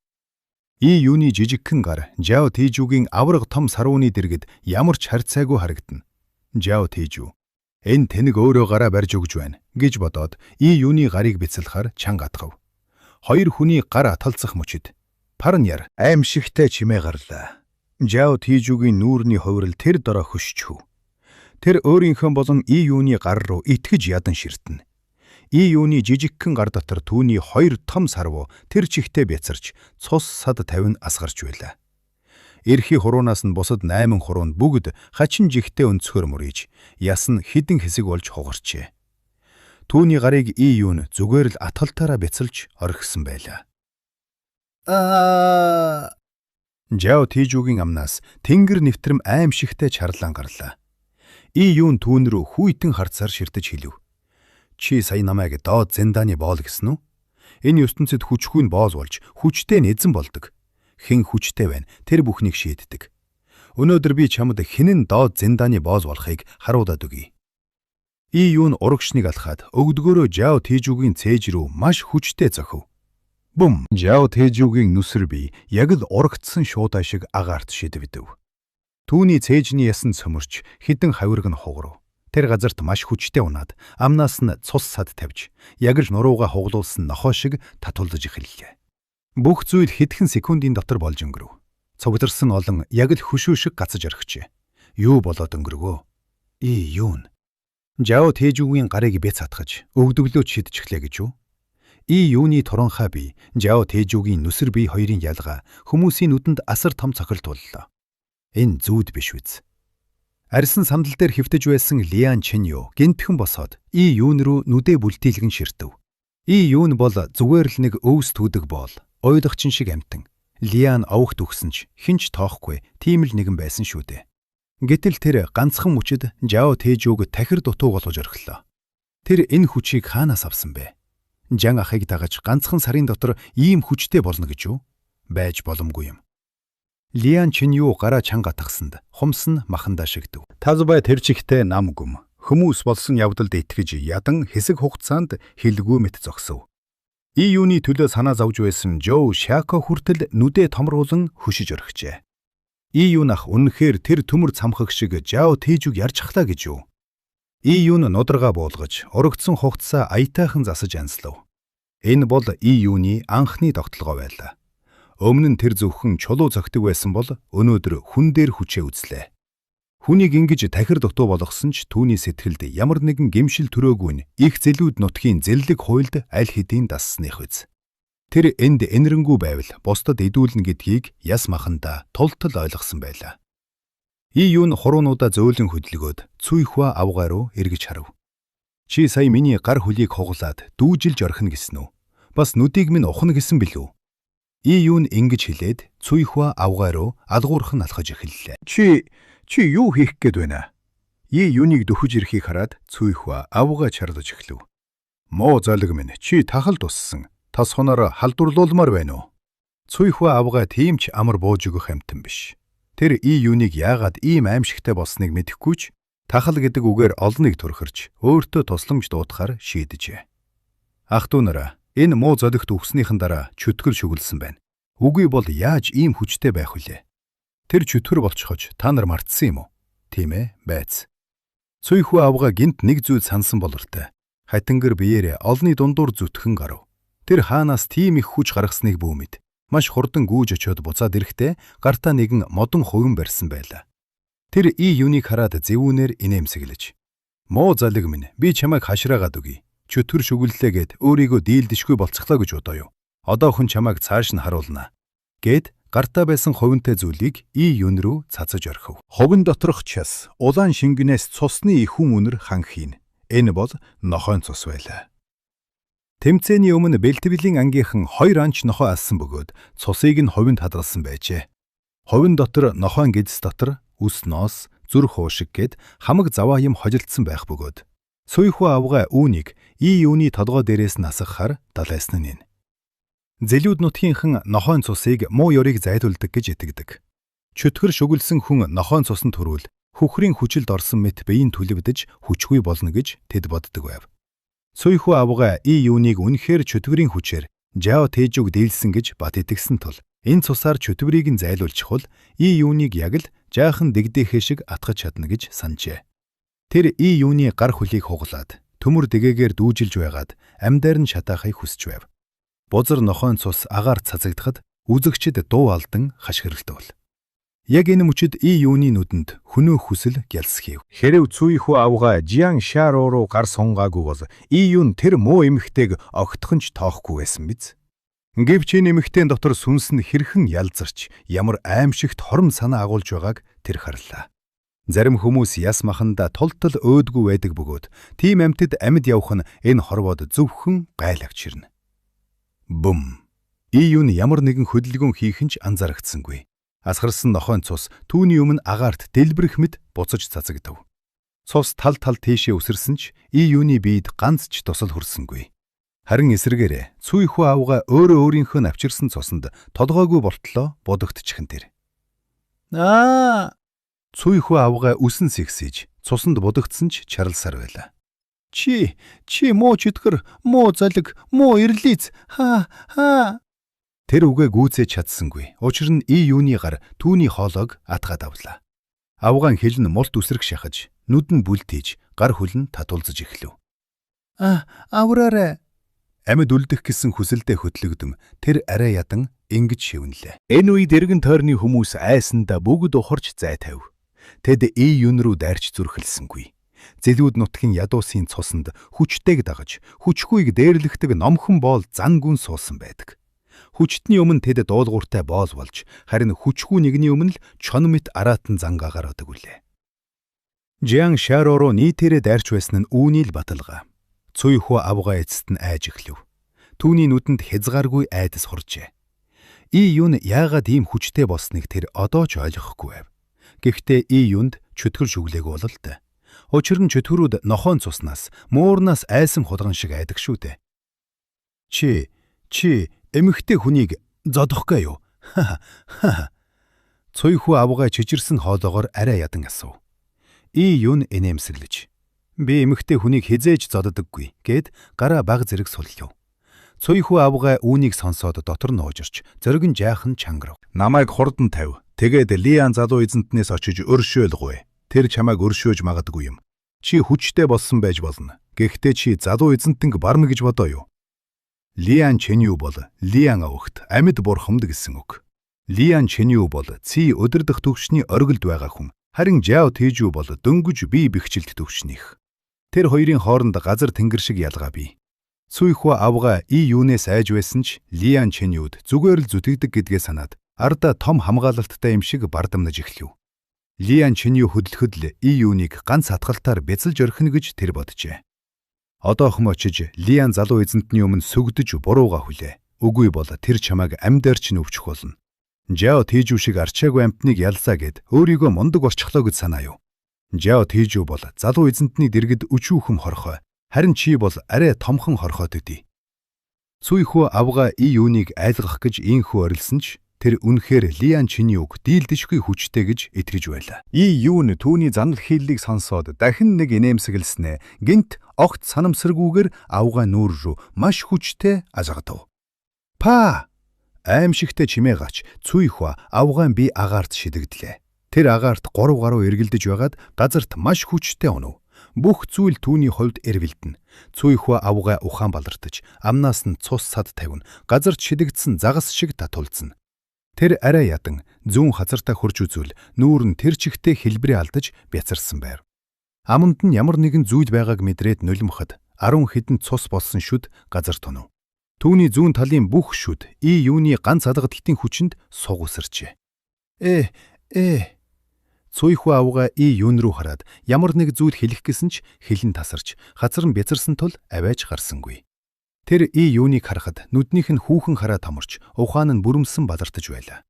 И Юны жижигхэн гар Жао Тижүгийн аварга том сарууны дэргэд ямар ч харьцаагүй харагдана. Жао Тижү энэ тэнэг өөрөө гараа барьж өгч байна гэж бодоод И Юны гарыг бяцлахаар чанга атгав. Хоёр хүний гар аталцах мөчид парн яр аимшигтай чимээ гарлаа. Жао Тижүгийн нүүрний хувирал тэр дорой хөшчихөв. Тэр өөрийнхөө болон И Юны гар руу итгэж ядан ширтэнэ. И Юны жижигхэн гар дотор түүний хоёр том сарвуу тэр чигтээ бяцарч цус сад тавин асгарч байлаа. Эрхий хуруунаас нь бусад 8 хуруунд бүгд хачин жигтэй өнцгөр мөрийж яс нь хідэн хэсэг болж хугарчээ. Түүний гарыг И Юн зүгээр л атгалтаараа бяцалж орхисон байлаа. Аа. Жао Тижүгийн амнаас тэнгэр нэвтрэм аимшигтэй чарлаан гарлаа. И Юн түүн рүү хүйтэн харцаар ширтэж хэлв. Чи сая намайг доод зэндааны боол гэсэн үү? Энэ ертөнцид хүчгүй нь боол болж хүчтэй нь эзэн болдог. Хэн хүчтэй байна тэр бүхнийг шийддэг. Өнөөдөр би чамд хэн нь доод зэндааны боол болохыг харуулад өгье. И Юн урагшныг алхаад өгдгөөрөө Жао Тижүгийн цээж рүү маш хүчтэй зохив. Бум! Жао Тижүгийн нүсэр бие яг л урагтсан шуудай шиг агаарт шидвэдэв. Түүний цээжний ясан цөмөрч хідэн хавирг нь хугарв. Тэр газарт маш хүчтэй унаад амнаас нь цус сад тавьж яг л нурууга хуглуулсан нохой шиг татуулдаж эхэллээ. Бүх зүйл хэдхэн секундын дотор болж өнгөрөв. Цугларсан олон яг л хөшөө шиг гацаж орхижээ. Юу болоод өнгөрөвөө? И Юн. Жао Тижүгийн гарыг бяц атгаж өгдөглөө шидчихлээ гэж үү? И Юны туранхай бие, Жао Тижүгийн нүсэр бие хоёрын ялгаа хүмүүсийн нүдэнд асар том цохилт боллоо. Энэ зүүд биш үз. Арьсан сандал дээр хэвтэж байсан Лиан Чинё гинтхэн босоод И Юн рүү нүдээ бүлтийлгэн ширтэв. И Юн бол зүгээр л нэг өвс түүдэг боол, ойлгочин шиг амтан. Лиан овогт өгсөн ч хэн ч тоохгүй тийм л нэгэн байсан шүү дээ. Гэтэл тэр ганцхан мөчид Жао Тэжүүг тахир дутуу болгож орхилоо. Тэр энэ хүчийг хаанаас авсан бэ? Жан ахыг дагаж ганцхан сарын дотор ийм хүчтэй болно гэж юу? Байж боломгүй юм. Лиан Чиню гараа чанга атгасанд хумс нь махандаа шигдэв. Тазбай тэр чигтээ нам гүм хүмүүс болсон явдалд итгэж ядан хэсэг хугацаанд хэлгүй мэт зогсов. И юуны төлөө санаа зовж байсан Жоо Шако хүртэл нүдээ томруулан хөшиж орхижээ. И юун ах үнэхээр тэр төмөр цамхаг шиг Жао Тэжүг ярьж хахлаа гэж юу? И юун нударгаа буулгаж урагдсан хугацаа аятайхан засаж анслав. Энэ бол И юуны анхны тогтолгоо байлаа. Өмнө нь тэр зөвхөн чулуу цогтөг байсан бол өнөөдөр хүн дээр хүчээ үзлээ. Хүнийг ингэж тахир дутуу болгосон ч түүний сэтгэлд ямар нэгэн гэмшил төрөөгүй нь их зэлүүд нутгийн зэллэг хуйлд аль хэдийн дассных биз. Тэр энд энэрэнгүй байвал бусдад идүүлнэ гэдгийг яс махандаа тултал ойлгосон байлаа. И юун хуруунуудаа зөөлөн хөдөлгөөд Цуйхуа авгай руу эргэж харав. Чи сая миний гар хөлийг хуглаад дүүжилж орхино гэсэн үү? Бас нүдийг минь ухна гэсэн билүү? И юун ингэж хэлээд Цуйхуа авгай руу алгуурхан алхаж эхэллээ. Чи чи юу хийх гээд байна? И юуныг дөхөж ирэхийг хараад Цуйхуа авгай чарлаж эхлэв. Муу золиг минь чи тахал туссан. Тас хоноор халдварлуулмаар байна уу? Цуйхуа авгай тийм ч амар бууж өгөх амьтан биш. Тэр И юуныг яагаад ийм аимшигтай болсныг мэдэхгүй ч тахал гэдэг үгээр олныг төрхөрч өөртөө тусламж дуудахаар шийджээ. Ах トゥ нараа, энэ муу золигт үхснийхэн дараа чөтгөр шүглсэн байна. Үгүй бол яаж ийм хүчтэй байх вүлээ? Тэр чөтгөр болчихож та нар мартсан юм уу? Тийм ээ, байц. Цуйхүү авга гинт нэг зүйл сансан бололтой. Хатингэр биеэрээ олны дундуур зүтгэн гарав. Тэр хаанаас тийм их хүч гаргасныг бүү мэд. Маш хурдан гүйж очиод буцаад ирэхдээ гартаа нэгэн модон хувин барьсан байлаа. Тэр И юуныг хараад зэвүүнээр инээмсэглэж. Муу залиг минь, би чамайг хашраагаад өгье. Чөтгөр шүглэлээ гэд өөрийгөө дийлдэшгүй болцглоо гэж бодоо юу. Одоохон чамайг цааш нь харуулна. Гэд гартаа байсан хувинтай зүйлийг И юун рүү цацаж орхив. Ховн доторх час улаан шингэнээс цусны ихүүн үнэр ханхийна. Энэ бол нохойн цус байлаа. Тэмцээний өмнө бэлтгэлийн ангийнхан 2 анч нохой алсан бөгөөд цусыг нь хувинд хадгалсан байжээ. Хувин дотор нохойн гэдэс дотор үс ноос, зүрх хуушиг гэд хамаг заваа юм хожилдсан байх бөгөөд Цуйхүү авгай үүнийг И юуны толгой дээрээс нь асгахаар далайсан нь энэ. Зэлүүд нутгийнхан нохойн цусыг муу ёрыг зайлуулдаг гэж итгэдэг. Чөтгөр шүглсэн хүн нохойн цуснд төрвөл хөхрийн хүчилд орсон мэт биеийн түлэвдэж хүчгүй болно гэж тэд боддог байв. Цуйхүү авгай И юуныг үнэхээр чөтгөрийн хүчээр Жао Тэжүг дийлсэн гэж бат итгэсэн тул энэ цусаар чөтгөрийг нь зайлуулчихвал И юуныг яг л жаахан дэгдээхээ шиг атгаж чадна гэж санджээ. Тэр И юуны гар хөлийг хуглаад төмөр дэгээгээр дүүжилж байгаад амьдаар нь шатаахыг хүсэж байв. Бузар нохойн цус агаар цацагдахад үзэгчид дуу алдан хашгиралдвал. Яг энэ мөчид И юуны нүдэнд хөнөөх хүсэл гялсхийв. Хэрэв Цуйхүү авгай Жиан Шаро руу гар сунгаагүй бол И юун тэр муу эмэгтэйг огтхон ч тоохгүй байсан биз. Гэвч энэ эмэгтэйн дотор сүнс нь хэрхэн ялзарч ямар аимшигт хором санаа агуулж байгааг тэр харлаа. Зарим хүмүүс яс махандаа тултал өөдгүй байдаг бөгөөд тийм амьтад амьд явах нь энэ хорвоод зөвхөн гайлагч ирнэ. Бүм. И юун ямар нэгэн хөдөлгөөн хийх нь ч анзаарагдсангүй. Асгарсан нохойн цус түүний өмнө агаарт дэлбэрэх мэт буцаж цацагдав. Цус тал тал тийшээ үсэрсэн ч И юуны биед ганц ч тусал хүрсэнгүй. Харин эсрэгээрээ Цуйхүү авгай өөрөө өөрийнхөө навчирсан цусанд толгойгүй болтлоо будагдчихэн тэр. Аа! Цуйхүү авгай үсэн сэгсэж цусанд будагдсан ч чарласаар байлаа. Чи чи муу чөтгөр, муу золиг, муу ирлиц. Хаа хаа. Тэр үгээ гүйцээж чадсангүй. Учир нь И юуны гар түүний хоолойг атгаад авлаа. Авгаан хил нь мулт үсрэх шахаж, нүд нь бүлтийж, гар хөл нь татуулзаж эхлэв. А авраарай. Амьд үлдэх гэсэн хүсэлдээ хөтлөгдөм тэр арай ядан ингэж шивнэлээ. Энэ үед эргэн тойрны хүмүүс айсандаа бүгд ухарч зай тавь. Тэд И юун рүү дайрч зүрхэлсэнгүй. Зэлүүд нутгийн ядуусын цуснд хүчтэйг дагаж, хүчгүйг дээрлэхдэг номхон боол зан гүн суусан байдаг. Хүчтний өмнө тэд дуулууртай боол болж, харин хүчгүй нэгний өмнө л чон мэт араатан зангаа гаргадаг үлээ. Жиан Шаро руу нийтээрээ дайрч байсан нь үүний л баталгаа. Цуйхүү авгай эцэст нь айж эхлэв. Түүний нүдэнд хязгааргүй айдас хуржээ. И юун яагаад ийм хүчтэй болсныг тэр одоо ч ойлгохгүй байв. Гэхдээ И юунд чөтгөр шүглээгүй бололтой. Учир нь чөтгөрүүд нохойн цуснаас, муурнаас айсан хулган шиг айдаг шүү дээ. Чи чи эмэгтэй хүнийг зодохгүй юу? Ха ха. Цуйхүү авгай чижирсэн хоолоогоор арай ядан асуув. И юун инээмсэглэж. Би эмэгтэй хүнийг хизээж зоддоггүй гэд гараа баг зэрэг суллав. Цуйхүү авгай үүнийг сонсоод дотор нь уужирч зориг нь жаахан чангарав. Намайг хурдан тавь. Тэгээд Лиан залуу эзэнтнээс очиж өршөөлгүй. Тэр чамайг өршөөж магадгүй юм. Чи хүчтэй болсон байж болно. Гэхдээ чи залуу эзэнтэнг барна гэж бодоо юу? Лиан Чэнью бол Лиан овогт амьд бурхамд гэсэн үг. Лиан Чэнью бол Ци удирдах түвшний оргилд байгаа хүн. Харин Жао Тэжүү бол дөнгөж бие бэхжилт түвшнийх. Тэр хоёрын хооронд газар тэнгэр шиг ялгаа бий. Цуйхуа авга И юунээс айж байсан ч Лиан Чэньюд зүгээр л зүтгэдэг гэдгээ санаад ардаа том хамгаалалттай юм шиг бардамнаж эхлэв. Лиан Чэнью хөдлөхөд л И юуныг ганц хатгалтаар бяцалж орхино гэж тэр боджээ. Одоохом очиж Лиан залуу эзэнтний өмнө сүгдэж бурууга хүлээ. Үгүй бол тэр чамайг амьдаар чинь өвчих болно. Жао Тэжүү шиг арчаагүй амьтныг ялсаа гэд өөрийгөө мундаг орчихлоо гэж санаа юу. Жао Тэжүү бол залуу эзэнтний дэргэд өчүүхэм хорхой. Харин чи бол арай томхон хорхой төдий. Цуйхүү авга И юуныг айлгах гэж ийхүү орилсон ч тэр үнэхээр Лиан Чинюг дийлдэшгүй хүчтэй гэж итгэж байлаа. И юун түүний занал хийллийг сонсоод дахин нэг инээмсэглэснээ гинт огт санамсаргүйгээр авгай нүүр рүү маш хүчтэй азгадав. Па! Аимшигтэй чимээ гарч Цуйхуа авгайн бие агаарт шидэгдлээ. Тэр агаарт 3 гаруй эргэлдэж байгаад газарт маш хүчтэй унав. Бүх зүйл түүний хувьд эргэлдэнэ. Цуйхуа авгай ухаан балартаж, амнаас нь цус сад тавина. Газарт шидэгдсэн загас шиг татулзна. Тэр арай ядан зүүн хазартаа хурж үзвэл нүүр нь тэр чигтээ хэлбэрээ алдаж бяцарсан байр. Аманд нь ямар нэгэн зүйл байгааг мэдрээд нулимхад 10 хэдэн цус болсон шүд газар тунав. Түүний зүүн талын бүх шүд И юуны ганц алгадалтын хүчинд суг үсэрчээ. Э э Цуйхүү авга И юун рүү хараад ямар нэг зүйл хэлэх гэсэн ч хэлэн тасарч хазар нь бяцарсан тул авайж гарсангүй. Тэр И юуныг харахад нүднийх нь хүүхэн хараа томорч ухаан нь бүрэмсэн балартаж байлаа.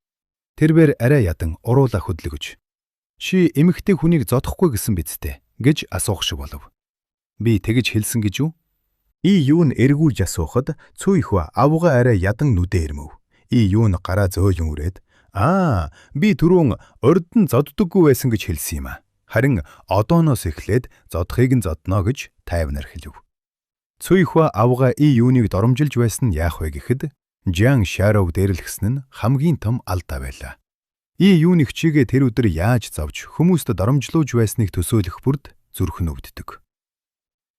Тэрбэр арай ядан уруула хөдлөгөж чи эмэгтэй хүнийг зодохгүй гэсэн биз дээ гэж асуух шиг болов. Би тэгж хэлсэн гэж юу? И юун эргүүлж асуухад Цуйхүү авга арай ядан нүдэ ирмэв. И юун гараа зөөлөн үрээд аа би түрүүн урд нь зоддоггүй байсан гэж хэлсэн юм а. Харин одооноос эхлээд зодохыг нь зодно гэж тайвнаар хэлв. Цуйхуа авга И юуныг доромжилж байсан нь яах вэ гэхэд Жан Шаров дээрлэхсэн нь хамгийн том алдаа байлаа. И юун эгчийгээ тэр өдөр яаж зовж хүмүүст доромжлуулж байсныг төсөөлөх бүрд зүрх нь өвддөг.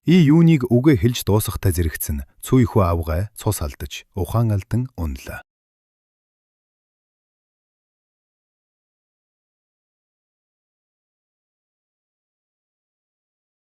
И юуныг үгээ хэлж дуусгатай зэрэгцэн Цуйхуа авгай цус алдаж ухаан алдан унлаа.